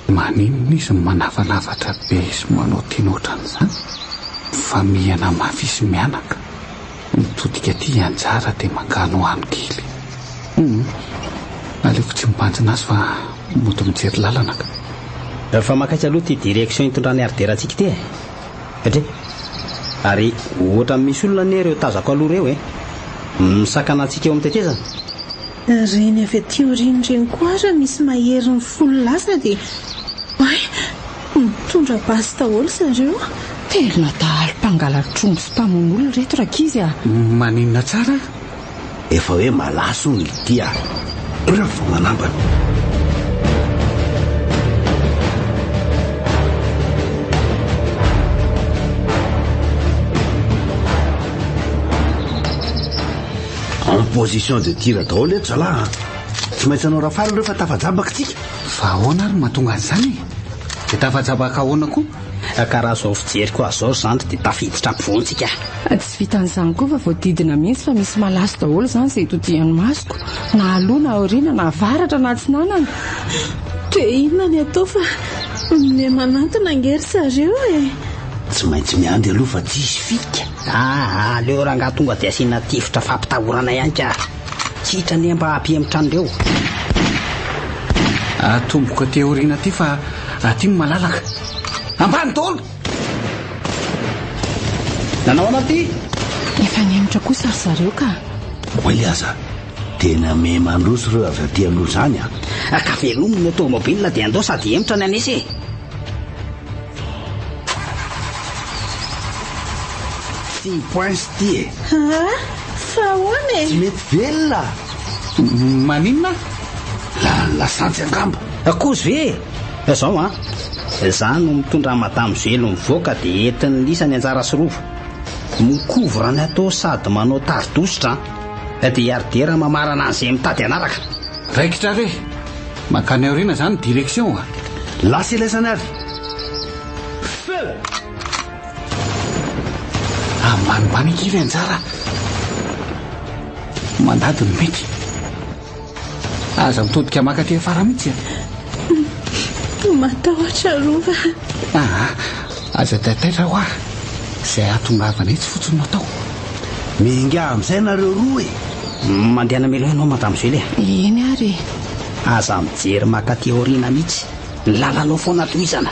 Maninona izy no manavalavatra be sy manao tiana ohatran'izany? Mifamihana mafy izy mianaka. Mitodika aty i Anjara dia manganohano kely. Humm. Aleoko tsy mibanjina azy fa mody mijery lalana ka. Fa mankaiza aloha ity direction itondran'i Ardera antsika ity e? Dre. Ary ohatran'ny misy olona anie ireo tazako aloha ireo e! Misakana antsika eo amin'ny tetezana. Ireny avy aty aoriana ireny koa ara misy maherin'ny folo lasa dia hay! Mitondra basy daholo zareo. Tena dahalo mpangalatr'omby sy mpamono olona ireto rankizy a! Maninona tsara? Efa hoe malaso hono ity a! Ireo vao manambana. En position de tir daholo eto zalahy a! Tsy maintsy hanao rafale ireo fa tafajabaka tsika. Fa ahoana ary no mahatonga an'izany e? Dia tafajabaka ahoana koa? Ka raha izao fijeriko azy izao ry zandry dia tafiditra ampovoantsika. Tsy vitan'izany koa fa voadidina mihitsy fa misy malaso daholo izany izay itodihan'ny masoko, na aloha na aoriana, na avaratra na atsinanana. Dia inona ny atao fa miha manantona ange ry zareo e! Tsy maintsy miandry aloha fa tsisy fika. Aa aleo rangahy tonga dia asiana tifitra fampitahorana ihany ka! Kitra anie mba hampihemotra an'ireo. Atomboko aty aoriana aty fa aty no malalaka. Ambany daholo! Nanao ahoana ty? Efa nihemotra kosa ry zareo ka. Oay aza tena me mandroso ireo avy aty aloha izany a! Ka velomy ny automobile dia andao sady hihemotra ny anesy e! Tsy poince ty e! Aa! Fa ahoana e? Tsy mety velona! Maninona? Lany lasantsy angamba! Kozy ve e? Zao an! Za no mitondra an'i Madame Zelo mivoaka dia entin'i Lisa ny anjara sy rova. Micouvre ny atao sady manao tari-dositra an! Dia i Ardera mamarana an'izay mitady hanaraka. Raikitra re! Mankany aoriana izany direction a! Lasa ilaisany ary! Feu! Ambanimbany akia ry anjara a! Mandady no mety. Aza mitodika maka aty afara mihitsy a! Matahotra Rova. Aa, aza taitaitra hoa. Izay hahatongavana etsy fotsiny no atao. Miainga amin'izay nareo roa e! Mandehana mialoha ianao Madame Julie a! Eny ary e! Aza mijery maka aty aoriana mihitsy. Ny lalanao foana tohizana.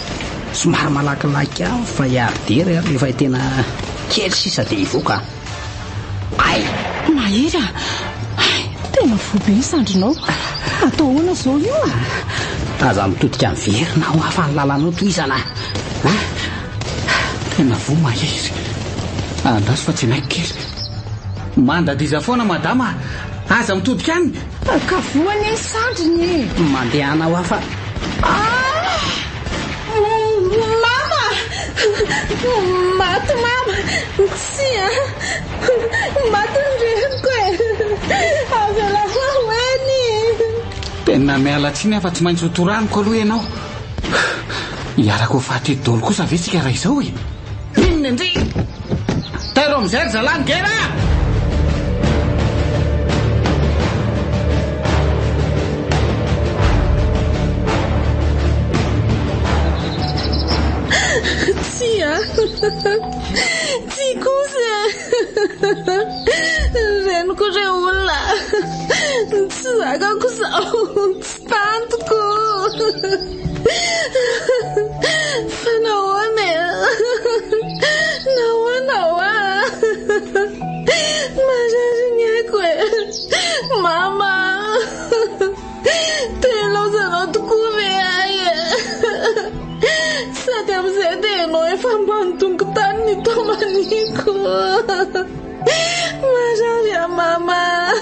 Somary malakilaky ihany fa i Ardera ary efa tena kely sisa dia hivoaka a! Ay! Mahery a! Hay, tena voa be ny sandrinao. Atao ahoana izao io? Aza mitodika miverina hoa fa ny lalanao tohizana a! Tena voa Mahery. Andraso fa tsenaiko kely. Mandadiza foana madama a! Aza mitodika any! Ka voa anie ny sandriny e! Mandehana hoa fa. Ah! Mama! Maty mama! Tsia! Maty ny reniko e! Avelao aho eny! Tena miala tsiny aho fa tsy maintsy ho toraniko aloha ianao. Hiaraka ho faty eto daholo kosa ve tsika raha izao e? Inona indray? Tairo amin'izay ry zalahy ny gera a! Tsia! Tsia kosa e! Reniko re olona! Tsy zakako izao! Tsy tantiko! Fa nahoana e? Nahoana hoa? Marary ny aiko e! Mama a! Te hilaozanao tokoa ve ahy e? Sady amin'izay dia ianao efa ambany dongon-tany ny taomaniko. Marary aho mama a!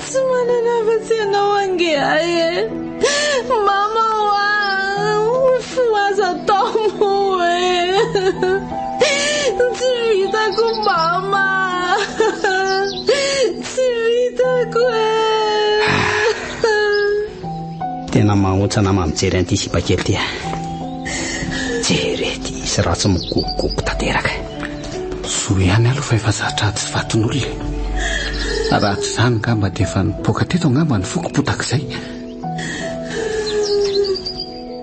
Tsy manana afa-tsy ianao ange ahy e! Mama hoa! Mifohaza tao moa e! Tsy vitako mama a! Tsy vitako e! Tena mahontsana mijery an'ity sipa kely ity a! Jereo ity izy raha tsy migogogogo tanteraka. Soa ihany aloha fa efa zatra ady sy fatin'olona e. Raha tsy izany angamba dia efa nipoaka teto angamba ny foko potak'izay.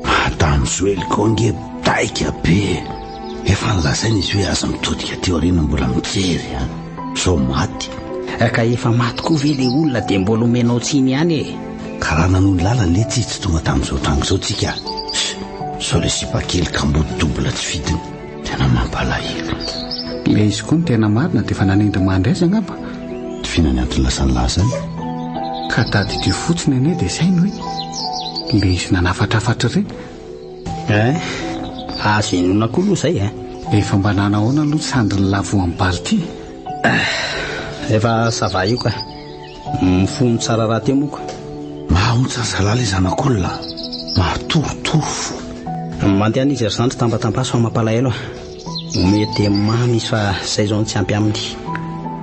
Madame Zoely koa ange daika be e. Efa nolazaina izy hoe aza mitodika aty aoriana mbola mijery a! Zao maty. Ka efa maty koa ve le olona dia mbola omenao tsiny ihany e? Ka raha nanohy ny lalana letsy izy tsy tonga tamin'izao tranga izao tsika a! Sao le sipa kely kamboty double tsy fidiny. Tena mampalahelo. Le izy koa no tena marina dia efa nanindry mandry azy angamba. Tofiana ny antony lasan'i lahy zany. Ka tadidio fotsiny anie dia saino e! Le izy nanafatrafatra ireny. Eh! Azo inoana koa aloha izay eh! Efa mba nanahoana aloha sandrin'i lahy voan'ny bala ity? Efa ça va io ka. Mifono tsara rahateo moa ka. Mahaontsa ry zalahy ilay zanak'olona a! Mahatorotoro fo. Mandehana izy ry zandry tambatambaso fa mampalahelo a! Omeo dia mamy izy fa zay zao no tsy ampy aminy.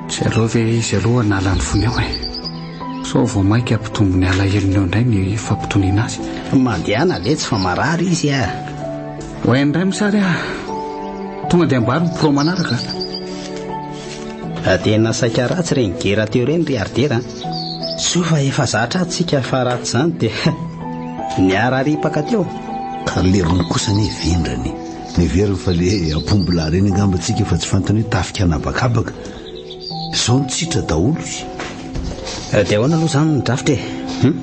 Tsy aleo ve izy aloha hanala ny fony ao e? Sao vao mainka hampitombo ny alahelony eo indray ny fampitoniana azy. Mandehana letsy fa marary izy a! Ho hainy indray misary a! Tonga dia ambaro ny pro manaraka. Tena saika ratsy ireny gera teo ireny ry Ardera a! Soa fa efa zatra ato tsika fa raha tsy izany dia niara-ripaka teo. Ka lerony kosa anie vendrana e! Neveriny fa le ampombilahy ireny angamba tsika fa tsy fantany hoe tafika an'habakabaka. Izao nitsitra daholo izy. Dia ahoana aloha izany ny drafitra e? Hum?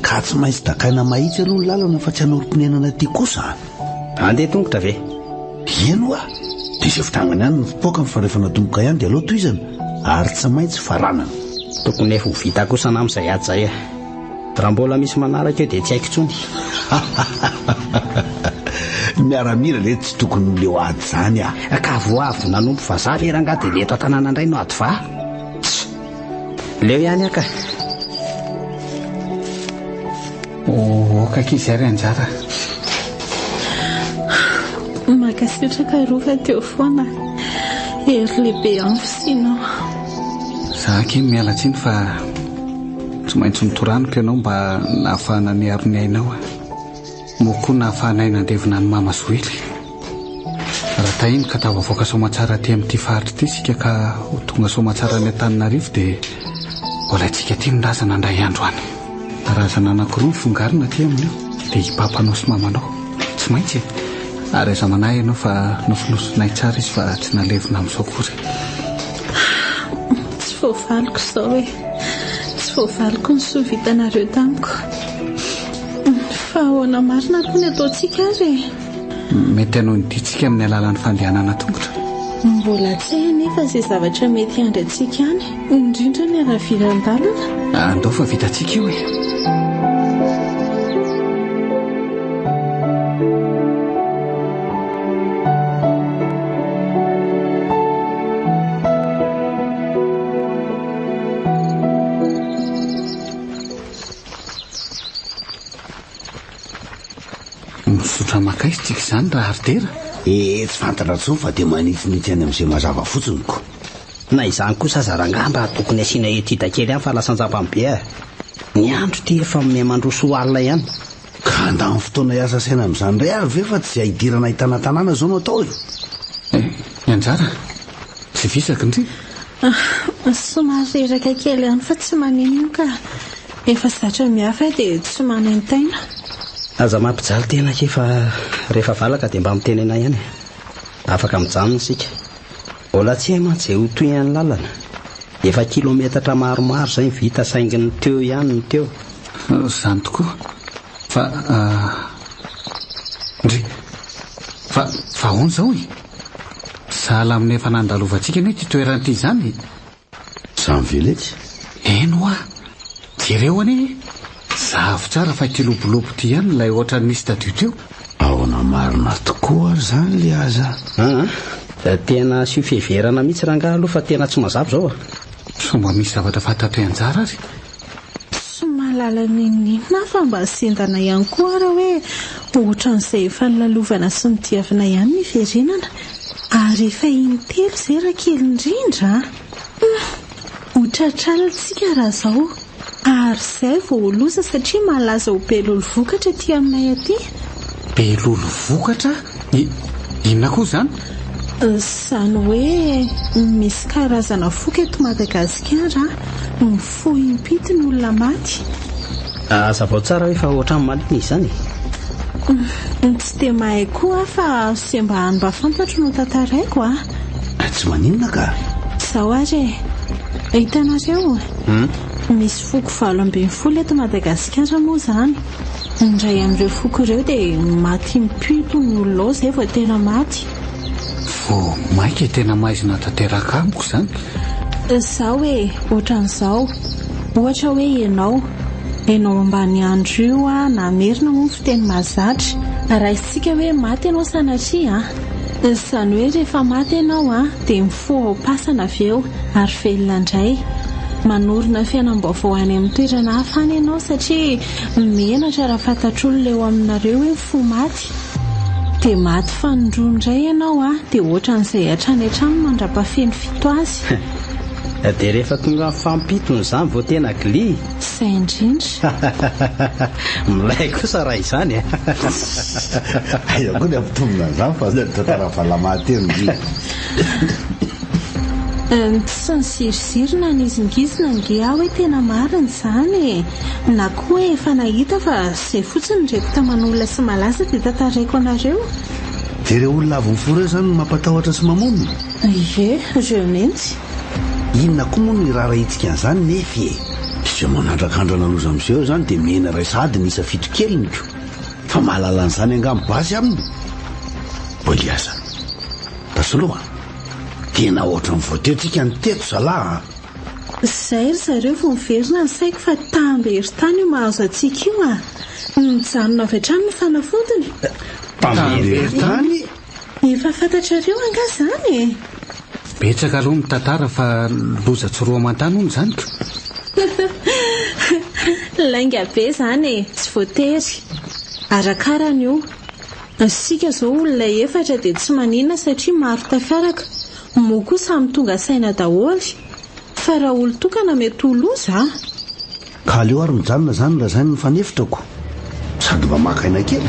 Ka tsy maintsy dakaina mahitsy aloha ny lalana fa tsy hanorim-ponenana aty kosa an! Handeha tongotra ve? Eny hoa! Dia izay fitrangany ihany no fipoakany fa rehefa natomboka ihany dia aleo tohizana ary tsy maintsy faranana. Tokony efa ho vita kosa nama izay ady izay e! Raha mbola misy manaraka eo dia tsy haiko intsony. Ny miaramila ve tsy tokony ho leo ady izany ah. Ka vao avy nanompo vazaha ve rangahy dia le eto an-tanàna indray no ady vaha? Tss! Leo ihany aho ka. Ok ankizy ary anjara. Mankasitraka roa fa teo foana. Hery lehibe amin'ny fisianao. Za akia miala tsiny fa tsy maintsy notoraniko ianao mba nahafahana niaro ny ainao. Moa koa nahafahanay nandevina an'i Mama Zoely. Raha tahiny ka tafavoaka soamatsara aty amin'ity faritra ity isika ka ho tonga soamatsara any Antananarivo dia ho alaintsika aty ny razana indray andro any. Razana anankiroa ny fongarina aty amin'io dia i papanao sy mamanao. Tsy maintsy e! Ary aza manahy ianao fa nofonosinay tsara izy fa tsy nalevina amin'izao akory. Tsy voavaliko izao e! Tsy voavaliko ny soa vitanareo tamiko. Fa ahoana marina aloha ny ataontsika ary e? Mety hanao ny diantsika amin'ny alalan'ny fandehanana tongotra. Mbola tsy hay anefa izay zavatra mety hiandry antsika any, indrindra ny halaviran-dalana. Andao fa vitantsika io e! Mizotra mankaiza tsika izany Raharidera? Eh, tsy fantatra intsony fa dia manitsinitsy any amin'izay mazava fotsiny ko. Na izany kosa aza rangahy mba tokony asiana étude kely ihany fa lasa anjambany be a! Ny andro ity efa miha mandroso ho alina ihany. Ka handany fotoana hiasa saina amin'izany indray ary ve fa tsy izay hidirana ahitana tanàna izao no atao e? Eh, ny anjara? Tsy visaka ndry? Somary reraka kely ihany fa tsy maninona ka. Efa zatra miafy aho dia tsy manaintaina. Aza mampijaly tena akia fa rehefa valaka dia mba mitenena ihany e. Afaka mijanona isika. Mbola tsy hay mantsy izay ho tohin'ny lalana. Efa kilometatra maromaro izay ny vita saingy ny teo ihany no teo. Izany tokoa. Fa ndry. Fa fa ahoana izao e? Sahala amin'ny efa nandalovantsika anie ity toerana ity izany e! Izany ve letsy? Eny hoa! Jereo anie e! Zahavo tsara fa ity lobolobo ity ihany ilay ohatran'ny nisy tadio teo. Ahoana marina tokoa ary izany liaza a? Aa! Tena asio fiheverana mihitsy rangahy aloha fa tena tsy mazava izao a! Sao mba misy zavatra fantatr'i Anjara ary? Tsy mahalala n'inon'inona aho fa mba zendana ihany koa ary hoe ohatran'izay efa nolalovana sy nodiavina ihany ny hiverenana ary efa in-telo izay raha kely indrindra a! Hum! Ho tratralina tsika raha izao ary izay vao ho loza satria malaza ho be lolo vokatra aty aminay aty. Be lolo vokatra? I, inona koa izany? Izany hoe misy karazana foko eto Madagasikara mifoha impito ny olona maty. Hazavao tsara hoe fa ohatran'ny maninona izy izany e? Tsy dia mahay koa aho fa izay mba hany mba fantatro no tantaraiko a. Tsy maninona ka. Izao ary e. Hitanareo? Misy foko 18 eto Madagasikara moa izany. Ny iray amin'ireo foko ireo dia maty impito ny olona ao izay vao tena maty. Vao mainka tena maizina tanteraka amiko izany. Izao e, ohatran'izao. Ohatra hoe ianao. Ianao ambany andro io a, na merina moa ny fiteny mahazatra. Raisintsika hoe maty ianao sanatria a. Izany hoe rehefa maty ianao a, dia mifoha ao am-pasana avy eo ary velona indray. Manorina fiainam-baovao any amin'ny toerana hafa any ianao satria menatra raha fantatr'olona eo aminareo hoe mifoha maty. Dia maty fanindroa indray ianao a, dia ohatran'izay hatrany hatrany mandra-pahafeno fito azy. Dia rehefa tonga amin'ny fampitony izany vao tena gli? Izay indrindra. Milay kosa raha izany e! Aiza koa ny hampitombina an'izany fa zay tantara valamaha teo ndry. Tsy niziriziry na nizingizina ange aho hoe tena marina izany e! Na koa hoe efa nahita fa izay fotsiny ny reko taman'olona sy malaza dia tantaraiko anareo. Dia ireo olona avy mifoha ireo izany no mampatahotra sy mamono? Ie, ireo mihitsy. Inona koa moa no iraharahiantsika an'izany nefy e? Izay manandrakandrana loza miseho eo izany dia mena iray sahady ny isa fito keliny ko! Fa mahalala an'izany angaha ny basy aminy? Boliasa. Rasolo a! Tena ohatran'ny vao teo tsika no teto zalahy a! Zay ry zareo vao miverina ny saiko fa tambery tany io mahazo antsika io a! Mijanona avy hatrany ny fanafodiny. Tambery tany? Efa fantatrareo angaha izany e? Betsaka aloha ny tantara fa loza tsy roa aman-tany hono izany ko! Lainga be izany e! Tsy voatery. Arakarany io. Isika izao olona efatra dia tsy maninona satria maro tafiaraka, moa koa samy tonga saina daholo, fa raha olon-tokana mety ho loza a! Ka aleo ary mijanona izany raha izay no fanefitrako, sady mba maka aina kely.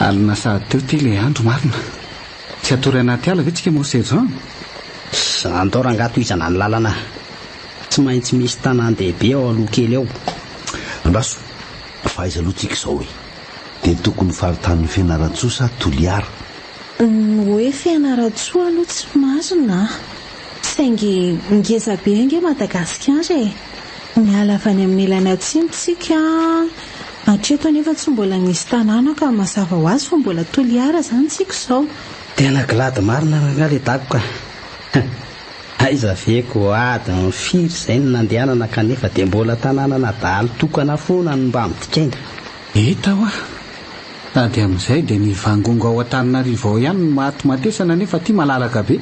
Alina sahady teo ity ilay andro marina. Tsy hatory anaty ala ve tsika mon sergent? Andao rangahy tohizana ny lalana. Tsy maintsy misy tanàn-dehibe ao aloha kely ao. Andraso, fa aiza aloha tsika izao e? Dia tokony faritanin'i Fianarantsoa sa Toliara? Ny hoe Fianarantsoa aloha tsy marina a! Saingy ngeza be ange Madagasikara e! Miala avy any amin'ny ilany atsimo tsika Hatreto anefa tsy mbola nisy tanàna ka mazava ho azy fa mbola Toliara izany tsika izao. Tena glady marina rangahy le dago ka! Aiza ve ko adiny firy izay no nandehanana kanefa dia mbola tanànana dahalo tokana foana no mba midikaina. Hita hoa! Sady amin'izay dia ny hivangongo ao Antananarivo ao ihany no mahatomatesana nefa aty malalaka be.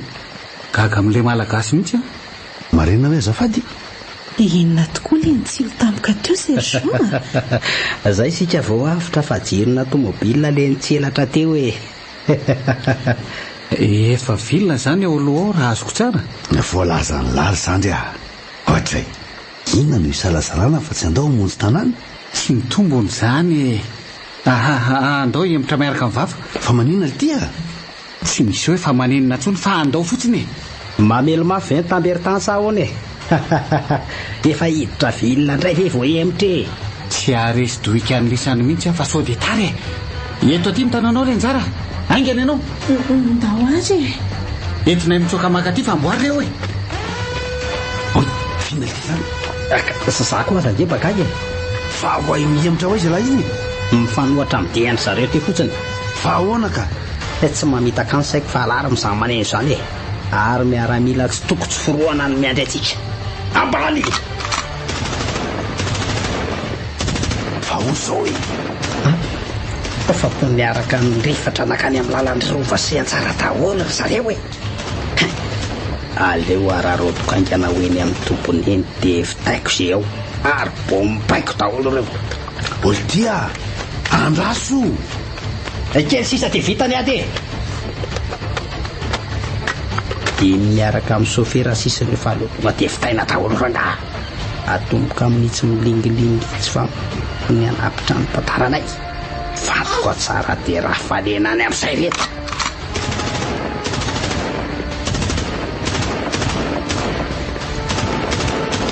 Gaga amin'ilay Malagasy mihitsy aho. Marina hoe azafady? Dia inona tokoa ilay nitsilo tampoka teo Sergent a? Zay isika vao avotra fa jirona tomobile le nitselatra teo e! Efa vilona izany ao aloha ao raha azoko tsara? Voalazan'i Laly zandry a! Ohatray! Inona no isalasalana fa tsy andao hamonjy tanàna? Tsy mitombona izany e! Aha, andao hihemotra miaraka amin'ny vava. Fa maninona lty a? Tsy misy hoe fa maninona intsony fa andao fotsiny e! Mamely mafy ve ny tamberin-tany sa ahoana e? Efa hiditra ville indray ve vao hemotra e? Tsy haharesy dohika an'lisany mihitsy aho fa sao dia tara e! Eto aty ny tananao ry Anjara a! Haingana ianao! Ndao ary e! Entinay mitsoaka maka aty fa amboary re eo e! Oy, f'inona ity izany? Za koa aza ange mba gaga e! Fa oay mihemotra ho aiza lahy iny e? Mifanohatra amin'ny dian-dry zareo ity fotsiny. Fa ahoana ka? Tsy mamitaka ny saiko fa alarme izany maneno izany e! Ary miaramila tsy toko tsy forohana no miandry antsika. Ambany! Fa ho zao e! An! Fa toa niaraka nirifatra nankany amin'ny lalan'ny Rova sy Antsara daholo ry zareo e! Hein! Aleo araraotiko haingana ho eny amin'ny tompony eny dia vitaiko izay ao ary bombaiko daholo ireo. Oltia a! Andraso! Kely sisa dia vita ny ady e! Dia miaraka amin'ny sofera sisa ireo fa aleo tonga dia vitaina daholo rangaha. Atomboka amin'itsy milingilingy itsy fa ny hanapitra ny tantaranay. Fantoko tsara dia rafalena any amin'izay reto.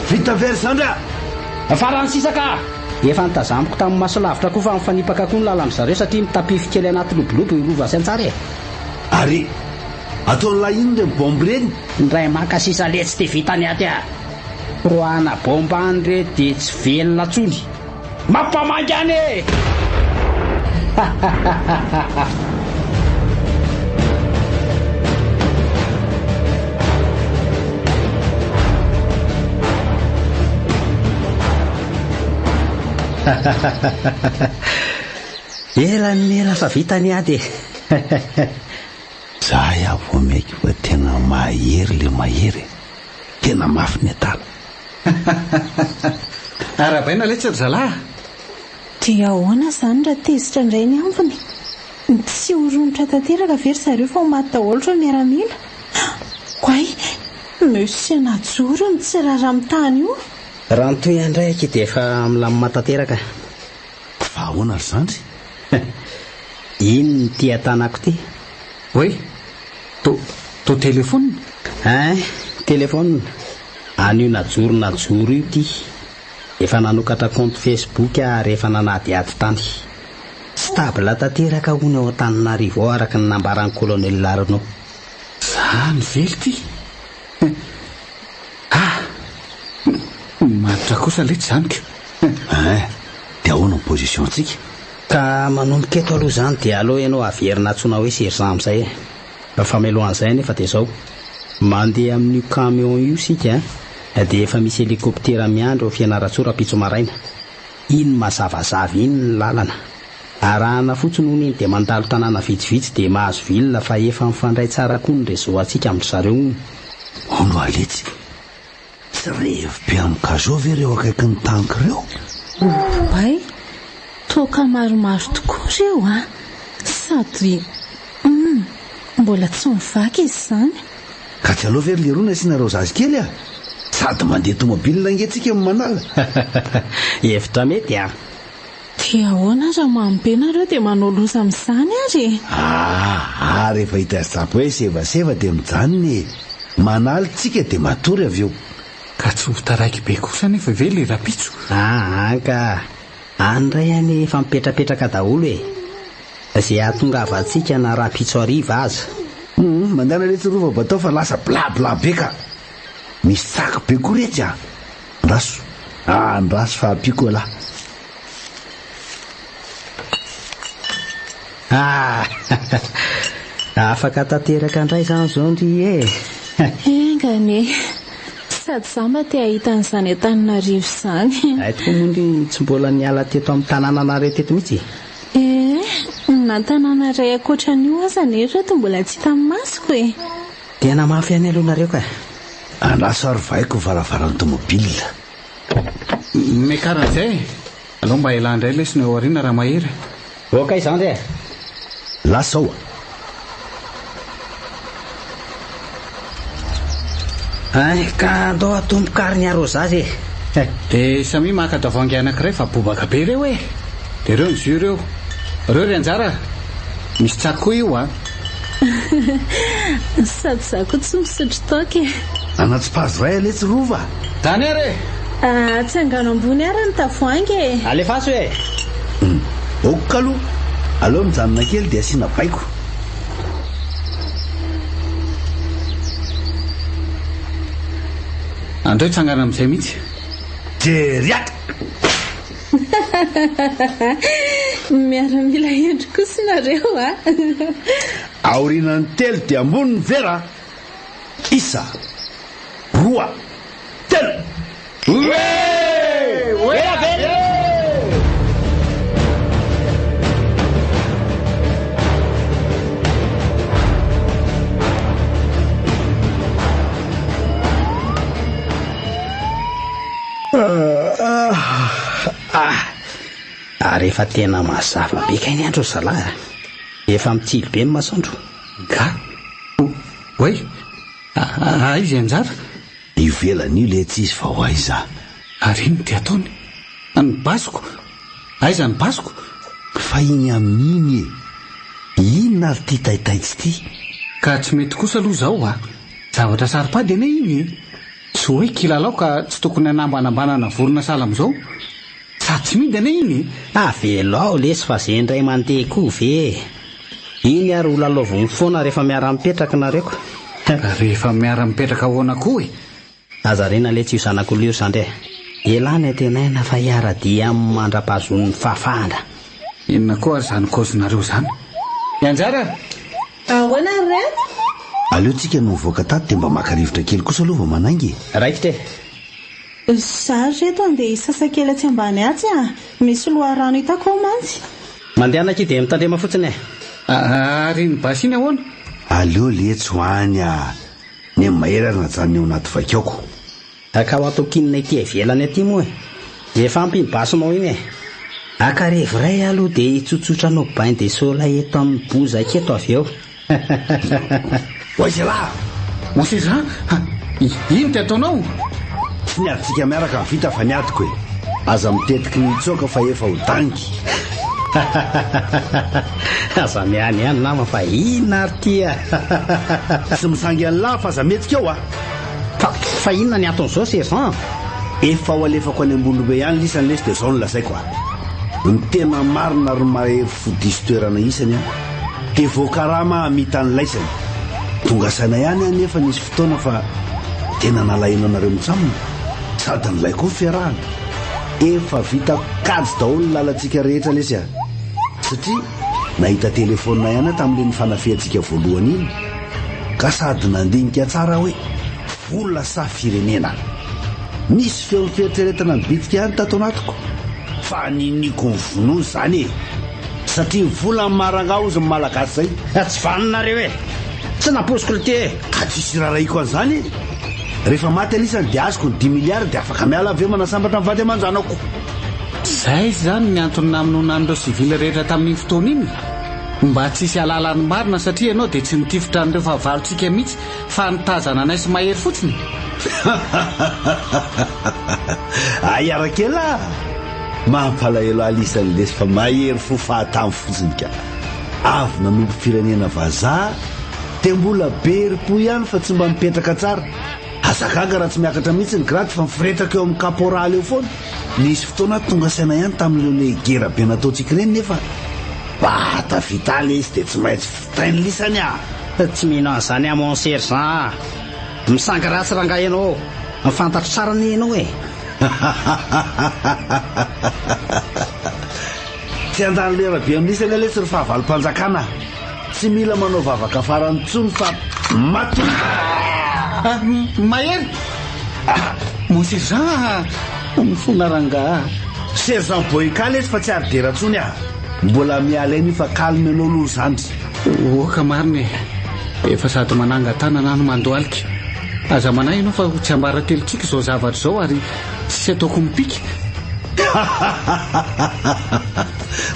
Vita ve ry zandry a? Farany sisa ka! Efa notazamiko tamin'ny maso lavitra koa fa mifanipaka koa ny lalan-dry zareo satria mitapify kely anaty lobolobo i Rova sy Antsara e! Ary ataon'lah inona ireny bombe ireny? Indray maka sisa letsy ty vita ny aty a! Roahana bomba any re dia tsy velona tsony! Mampamangy any e! Ela ny ela fa vita ny ady e! Zahay aho vao miaiky fa tena mahery le mahery e! Tena mafy ny adala. Arahabaina letsy ry zalahy a! Dia ahoana izany raha tezitra indray ny ambiny? Tsy ho romotra tanteraka ve ry zareo fa ho maty daholo ireo miaramila? Oay! Monsieur Najoro no tsy rara amin'ny tany io! Raha ny tohiny indray akia dia efa milamina tanteraka. Fa ahoana ry zandry? Inona ity an-tanako ity? Oay! To, to telephone? Hein, telephone. An'io najoro najoro io ity. Efa nanokatra compte Facebook aho ary efa nanadihady tany. Stable tanteraka hono ao Antananarivo ao araka ny nambaran'i Colonel Arnaud. Zany ve lty? Ah! Maditra kosa letsy zany ka! Hein, dia ahoana ny position-tsika? Ka manomboka eto aloha izany dia aleo ianao averina antsoina hoe sergent amin'izay e! Fa mialohan'izay anefa dia izao, mandeha amin'io camion io isika dia efa misy hélicoptère miandry ao Fianarantsoa rahampitso maraina. Iny mazavazava iny ny lalana. Arahana fotsiny hono iny dia mandalo tanàna vitsivitsy dia mahazo ville fa efa mifandray tsara koa ny réseau antsika amin-dry zareo hono. Hono hoa letsy, tsy revy be amin'ny cajot ve ireo akaikin'ny tank ireo? Oay! Toaka maromaro tokoa ireo an! Sady humm! Mbola tsy mivaky izy izany. Ka tsy aleo ve ry leroa nasiana raozazy kely a! Sady mandeha tomobilina ange tsika no manala. Hevitra mety an! Dia ahoana raha mamy be nareo dia manao loza amin'izany ary e! Aa rehefa hita zapy hoe sevaseva dia mijanona e! Manala tsika dia matory avy eo. Ka tsy ho taraiky be kosa anefa ve le rapitso? Aa ka! Any indray anie efa mipetrapetraka daholo e! Ze hahatongavantsika na rapitso hariva aza. Humm mandehana letsy rova batao fa lasa bla bla be ka! Misy tsaky be koa retsy a! Andraso, andraso fa ampiako elah. Ah! Afaka tanteraka indray izany izao ndry e! Enga anie! Sady za mba te hahita an'izany Antananarivo izany. Hay tokoa moa ndry tsy mbola niala teto amin'ny tanànanareo teto mihitsy e! Eh! Na tanàna iray ankoatra an'io aza anie ry reto mbola tsy hitan'ny masoko e! Tena mafy ihany aloha nareo ka! Andraso ary vaiko ny varavaran'ny tomobil. Miakara an'izay e! Alao mba elah indray lesy no eo aoriana raha mahery e! Ok zandry e! Lasa ao a! Hay ka andao atomboka ary ny arrosage e! Dia samia maka tavoahangy anankiray fa bobaka be ireo e! Dia ireo ny jus ireo. Ireo ry anjara a! Misy tsaky koa io a! Sady za koa tsy misotro toaka e! Anatsipazo iray anie tsy rova a! Zany ary e! Atsangano ambony ary ny tavoahangy e! Alefaso e! Hum, ok aloha, aleo mijanona kely dia asiana baiko. Andreo tsangana amin'izay mihitsy. Jery ato! Miaramila hendry kosa nareo a! Aorianan'ny telo dia ambony ny vera a! Isa, roa, telo! Ary efa tena mazava be kay ny andro ry zalahy a! Efa mitsilo be ny masoandro. Nga? Oay! Aiza i Anjara? Ivelany io letsy izy fa ho aiza? Ary inona ty ataony? Ny basiko? Aiza ny basiko? Fa iny amin'iny e! Inona ary ty taitaitsy ty? Ka tsy mety kosa aloha izao a! Zavatra saro-pady anie iny e! Tsy hoe kilalao ka tsy tokony hanambanambanana vorona sahala amin'izao. Sady tsy mihinda anie iny e! Avelao lesy fa ze indray mandeha koa ve e! Iny ary ho lalaoviny foana rehefa miara-mipetraka nareo ko! Rehefa miara-mipetraka ahoana koa e? Aza ariana letsy io zanak'olo io ry zandry e! Elah ny antenaina fa hiara-dia aminy mandra-pahazoany ny fahafahana. Inona koa ary izany kaozinareo izany? I Anjara a! Ahoana ry reto? Aleo tsika no mivoaka tato dia mba maka rivotra kely kosa aloha vao manainga e! Raikitra e! Za ry reto andeha hisasa kely atsy ambany atsy a! Misy loharano hitako ao mantsy. Mandehana akia dia mitandrema fotsiny e! Ary iny basy iny ahoana? Aleo letsy ho any a! Ny an'i Mahery ary najanony ao anaty vakiaoko. Ka ho ataoko inona ety ivelany aty moa e? Efa ampy iny basinao iny e! Haka revy iray aloha dia hitsotsotra hanao bain de soleil eto amin'ny bozaka eto avy eo. Ho aiza ialahy? Mon sergent, ino ty ataonao? Tsy ny adintsika miaraka no vita fa ny adiko e! Aza mitetiky ny hitsoaka fa efa ho dangy. Aza miany ihany nama fa inona ary ty a! Tsy misangy an'lah fa aza mihetsika eo a! Fa fa inona ny anton'izao sergent? Efa ho alefako any Ambondrombe ihany lisany lesy dia zao no lazaiko a! Ny tena marina ry mahery fo diso toerana isany a! Dia voakarama hamita ny laisany! Tonga saina ihany aho nefa nisy fotoana fa tena nalahelo anareo mitsamina sady nilay koa ny fiarahana! Efa vita kajy daholo ny lalantsika rehetra lesy a! Satria nahita telephone ihany aho tamin'ilay nifanafihantsika voalohany iny! Ka sady nandinika tsara aho hoe vola sa firenena? Nisy feon'ny fieritreretana nibitika ihany tato anatiko. Fa niniako novonoina izany e! Satria vola ny maha-rangahy hozy ny Malagasy izay. Tsy vanona nareo e! Tsy nampoiziko lty e! Ka tsisy irarahiko an'izany e! Rehefa maty alisany dia azoko ny dimy milliards dia afaka miala avy eo manasambatra ny vady aman-janako. Zay izany ny antony namonoana an'ireo civil rehetra tamin'iny fotoana iny? Mba tsy hisy hahalala ny marina satria ianao dia tsy nitifitra an'ireo fahavalontsika mihitsy fa nitazana anay sy Mahery fotsiny. Ay Arakela a! Mampalahelo ahy lisany lesy fa mahery fo fahatany fotsiny ka. Avy nanompo firenena vazaha dia mbola be herim-po ihany fa tsy mba mipetraka tsara. Aza gaga raha tsy miakatra mihitsy ny grade fa miforetaka eo amin'ny caporal eo foana. Nisy fotoana aho tonga saina ihany tamin'ireo le gera be nataontsika ireny nefa mba tafita lesy dia tsy maintsy vitainy lisany ah! Tsy mino an'izany aho mon sergent ah! Misangy ratsy rangahy ianao, fantatro tsara anie ianao e! Tsy handany lera be amin'isany aho lesy ry fahavalom-panjakana ah! Tsy mila manao vavaka farany intsony fa matory. Ah, Mahery! Ah, mon sergent ah! Mifona rangaha. Sergent Boyka lesy fa tsy ary dera tsony ah! Mbola miala eny io fa calme enao aloha ry zandry. Oka marina e! Efa sady mananga-tanana no mandohalika. Aza manahy ianao fa ho tsiambaratelontsika izao zavatra izao ary tsisy ataoko mipika.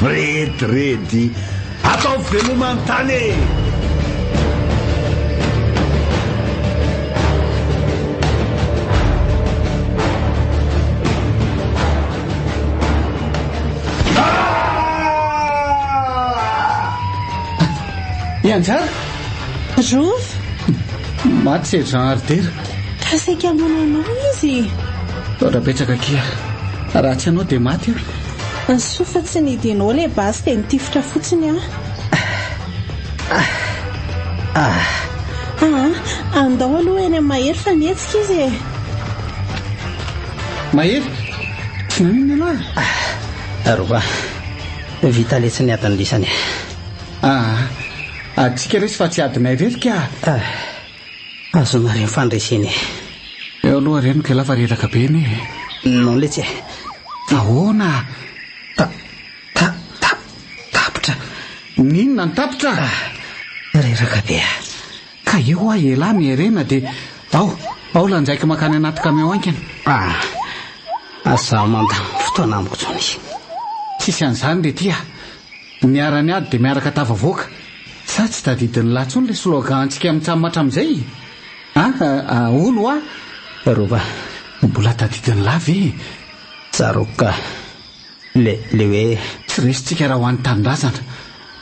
Rediredy! Ataovy veloma ny tany e! I Anjara? Rova? Maty Sergent Ardera. Ka saika hamono anao izy. Rabetsaka akia. Raha tsy anao dia maty aho. Soa fa tsy nidinao ilay basy dia nitifitra fotsiny aho. Aa, andao aloha eny amin'i Mahery fa mihetsika izy e. Mahery, tsy naninona ianao e? Rova, vita letsy ny adin'ny lisany e. Aa, adintsika lesy fa tsy adinay irery ka. Azonareo ny fandresena e. Eo aloha reniko ialahy fa reraka be anie e. Non letsy e. Ahoana? Ta, ta, ta, tapitra. N'inona no tapitra? Reraka be aho. Ka eo hoa elah miherena dia ao, ao lanjaiko mankany anaty camion haingana. Ah, aza mandany fotoana amiko intsony. Tsisy an'izany ry ty a. Miara-miady dia miaraka tafavoaka. Sa tsy tadidin'lah intsony ilay slogan-tsika mitsam hatramin'izay e? Ah, hono hoa? Rova. Mbola tadidin'lah ve e? Tsaroako ka. Le, le hoe. Tsy resintsika raha ho an'ny tanindrazana.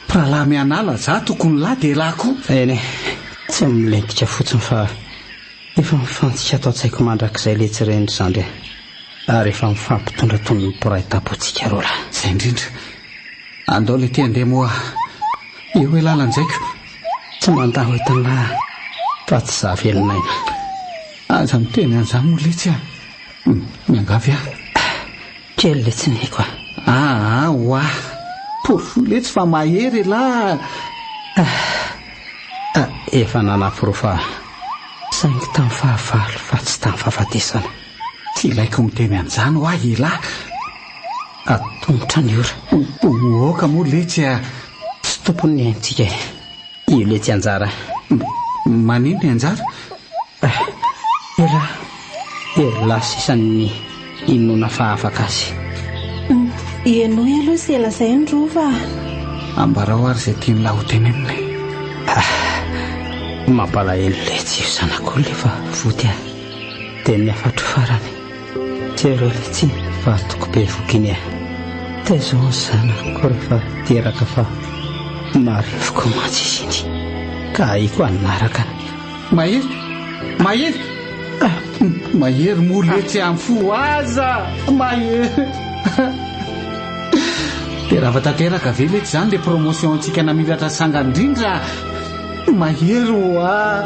Mpirahalahy mianala, za tokony lahy dia lahy koa. Eny e, tsy milentika fotsiny fa. Efa mifantsika ato an-tsaiko mandrakizay letsy ireny ry zandry a! Ary efa mifampitondra toy ny mpiray tampo antsika roa lahy. Izay indrindra. Andao letia andeha moa eo elah lanjaiko. Tsy mandà ho entin'lah fa tsy za velon'aina. Aza miteny an'izany moa letsy a! Miangavy aho. Kely letsy ny aiko a! Aa oa! Porofoy letsy fa mahery elah! Ah! Efa nanaporofo aho. Saingy tamin'ny fahavalo fa tsy tamin'ny fahafatesana. Tsy ilaiko miteny an'izany hoa elah! Atomotra ny ora. Oka moa letsy a! Tsy tompony ny aintsika e! Io letsy anjara. Maninona i anjara? Elah, elah sisa ny inoana fa afaka azy. Henoy aloha izay lazainy Rova a! Ambarao ary izay tian'lah ho tenenina e! Ah! Mampalahelo letsy io zanak'olona efa voty a! Dia ny hafatro farany. Jereo letsy vadiko bevoka iny e! Taizao ny zanako rehefa teraka fa marefo koa mantsy izy iny ka ahiko hanaraka. Mahery! Mahery! Ah! Mahery moa letsy amin'ny fo aza! Mahery! Dia rava tanteraka ve letsy izany le promotion antsika namiratra sangany indrindra? Mahery oa!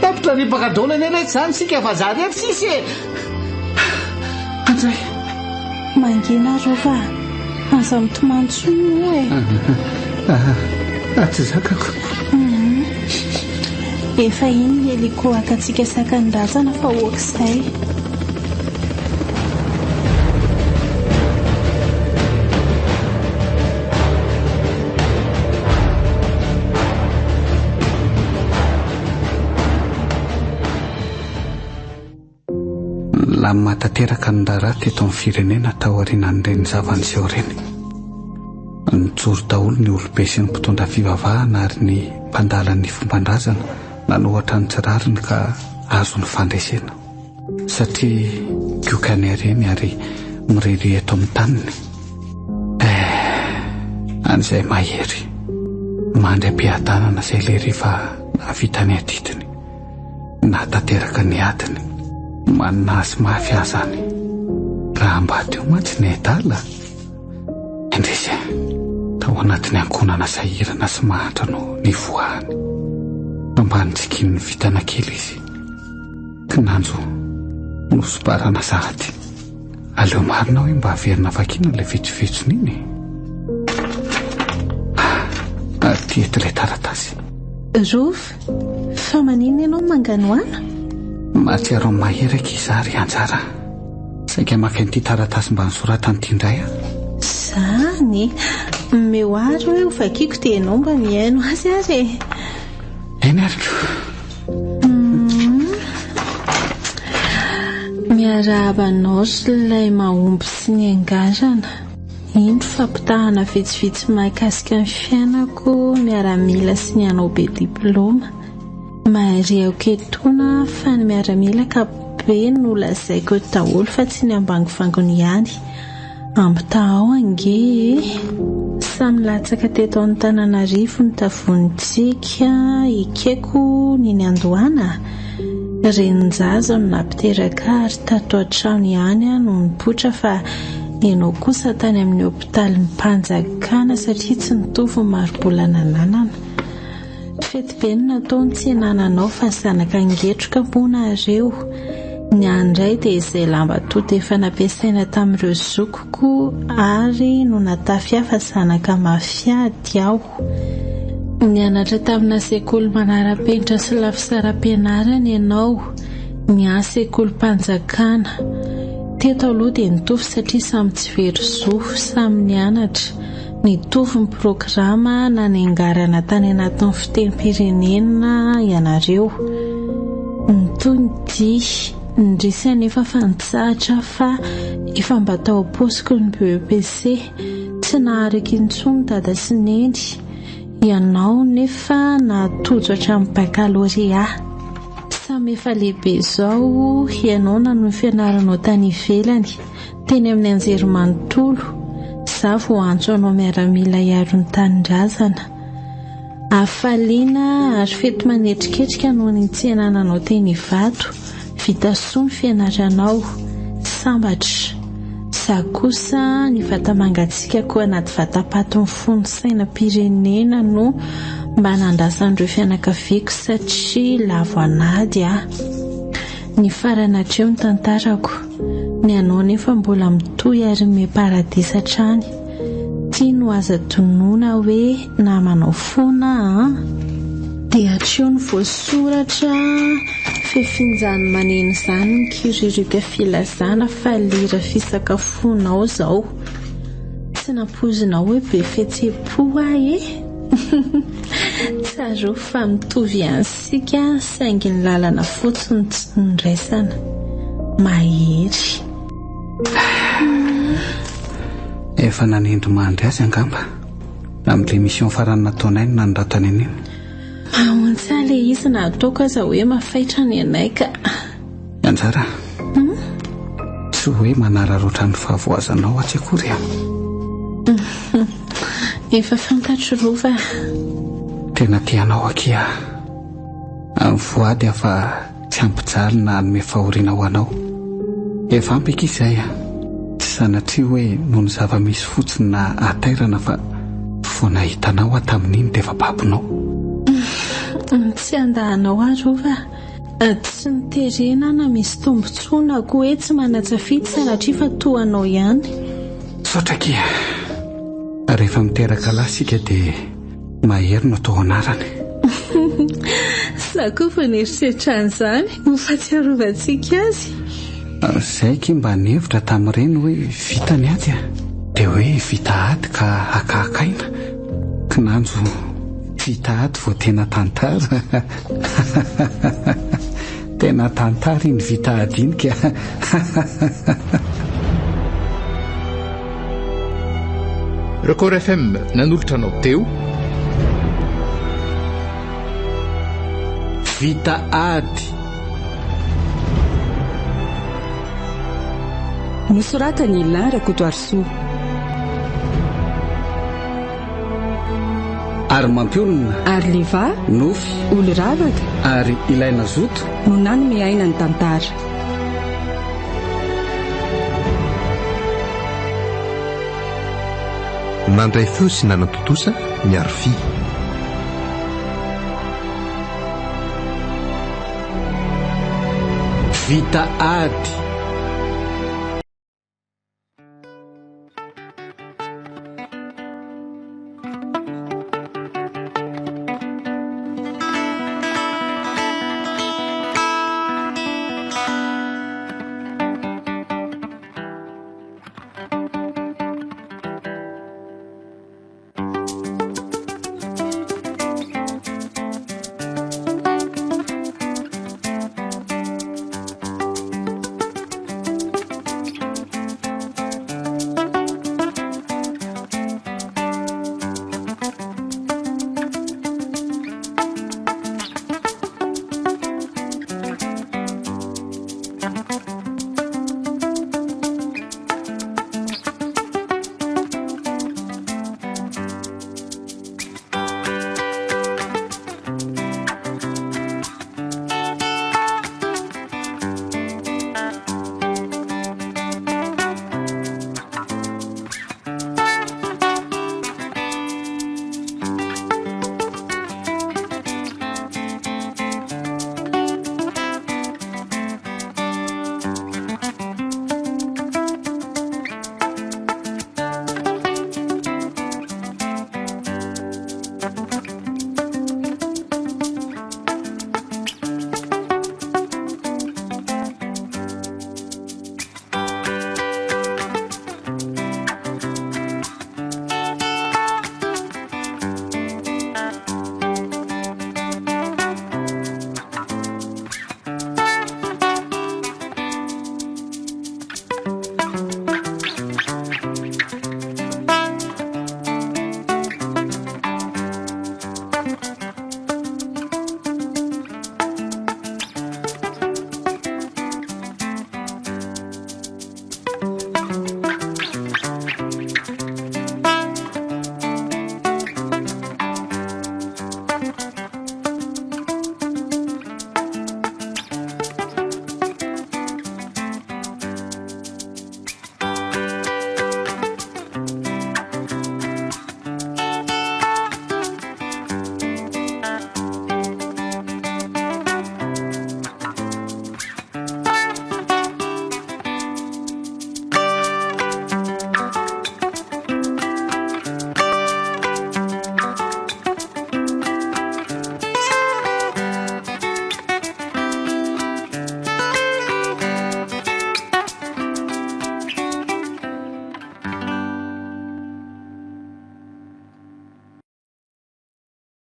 Tapitra ripaka daholo anie letsy izany isika fa za rery sisa e! Andray! Mangina Rova a! Aza mitomany intsony moa e! Ah, tsy zakako. Efa iny ny hélico hakantsika sakan'ny razana fa oak'izay. Nilamina tanteraka ny raharaha teto amin'ny firenena taorianan'ireny zava-niseho ireny. Nijoro daholo ny olobe sy ny mpitondra fivavahana ary ny mpandala ny fomban-drazana nanohatra ny tsy rariny ka azo ny fandresena. Satria goka ny hareny ary mirere eto amin'ny taniny. Eh, an'izay mahery. Mandry am-piadanana izay lery efa nahavita ny adidiny. Nahatanteraka ny adiny. Manina azy mafy aho izany. Raha mba teo mantsy ny adala. Indrisy e, tao anatin'ny ankohonana sahirana sy mahantra no nivoahany. Mba nitsikian'ny vintana kely izy. Kinanjo nosoparana sahady. Aleo marina hoe mba averina vakiana ilay vetsovetsony iny e. Aty eto ilay taratasy. Rova, fa maninona ianao no manganohano? Mahatsiaro an'i Mahery akia izaho ry Anjara. Saika maka an'ity taratasy mba nosoratany ity indray aho. Izany e! Omeo ahy ary hoe hovakiako dia ianao mba mihaino azy ary e! Eny ary ko. Miarahaba anao ry ilay mahomby sy niangarana. Indro fampitahana vitsivitsy mahakasika ny fiainako miaramila sy ny anao be diplaoma. Marihako etoana fa ny miaramila ankapobeny no lazaiko eto daholo fa tsy ny ambangovangony ihany. Ampitahao ange e! Samy latsaka teto Antananarivo ny tavonintsika, ekeko ny niandohana, renin-jaza no nampiteraka ahy ary tato an-trano ihany aho no nipoitra fa ianao kosa tany amin'ny hopitalim-panjakana satria tsy nitovy ny mari-bola nananana. Fety be no natao ny tsenananao fa zanaka ngetroka moa nareo. Ny ahy indray dia izay lamba tota efa nampiasaina tamin'ireo zokiko ary no natafy ahy fa zanaka mafiady aho. Nianatra tamina sekoly manara-penitra sy lafo saram-pianarana ianao, ny ahy sekolim-panjakana. Teto aloha dia nitovy satria samy tsy very zo, samy nianatra. Nitovy ny programa nanengarana tany anatin'ny fitenim-pirenena ianareo. Nitohy ny dia. Indrisy anefa fa nitsahatra fa efa mba tao am-paosiko ny BEPC. Tsy naharaka intsony dada sy neny. Ianao nefa nahatojo hatramin'ny baccalauréat. Samy efa lehibe izao ianao nanohy ny fianaranao tany ivelany. Teny amin'ny anjerimanontolo, za voaantso hanao miaramila hiaro ny tanindrazana. Hafaliana ary fety manetriketrika no nitsenana anao teny Ivato. Vita soa ny fianaranao. Sambatra. Za kosa ny vata-mangatsiakako anaty vata-paty mifono sainam-pirenena no mba nandrasan'ireo fianakaviako satria lavo an'ady aho. Nifarana hatreo ny tantarako. Ny anao nefa mbola mitohy ary miha-paradisa hatrany. Ty no aza tonona hoe namanao foana an! Dia hatreo ny voasoratra, fefin'izany maneno izany ny kiririoka filazana fa lera fisakafoanao izao. Tsy nampoizinao hoe be fihetsem-po aho e! Tsarovy fa mitovy ihany isika saingy ny lalana fotsiny tsy niraisana. Mahery. Efa nanindry mandry azy angamba. Amin'ilay mission farany nataonay no nanoratany an'iny. Mahaontsa ilay izy na ataoko aza hoe mafaitra ny anay ka. Anjara, tsy hoe manararaotra ny fahavoazanao aho tsy akory a. Efa fantatro Rova. Tena tia anao akia aho. Mivoady aho fa tsy hampijaly na hanome fahoriana ho anao. Efa ampy akia izay a. Tsy sanatria hoe noho ny zava-misy fotsiny na hatairana fa vao nahita anao aho tamin'iny dia efa babonao. Tsy handà anao aho Rova. Tsy niterena na misy tombontsoa na koa hoe tsy manan-tsafidy sanatria fa toa anao ihany. Misaotra akia. Rehefa miteraka lahy isika dia Mahery no atao anarany. Za koa vao nieritreritra an'izany ho fahatsiarovantsika azy. Zay akia mba nihevitra tamin'ireny hoe vita ny ady a! Dia hoe vita ady ka hakahakaina. Kinanjo vita ady vao tena tantara. Tena tantara iny vita ady iny ka. Record FM nanolotra anao teo. Vita ady. Nosoratan'i Alain Rakotoarisoa. Ary mampionona. Ary Leva. Nofy. Olo-ravaka. Ary ilay nazoto. No nanome aina ny tantara. Nandray feo sy nanatontosa ny Arfi. Vita ady.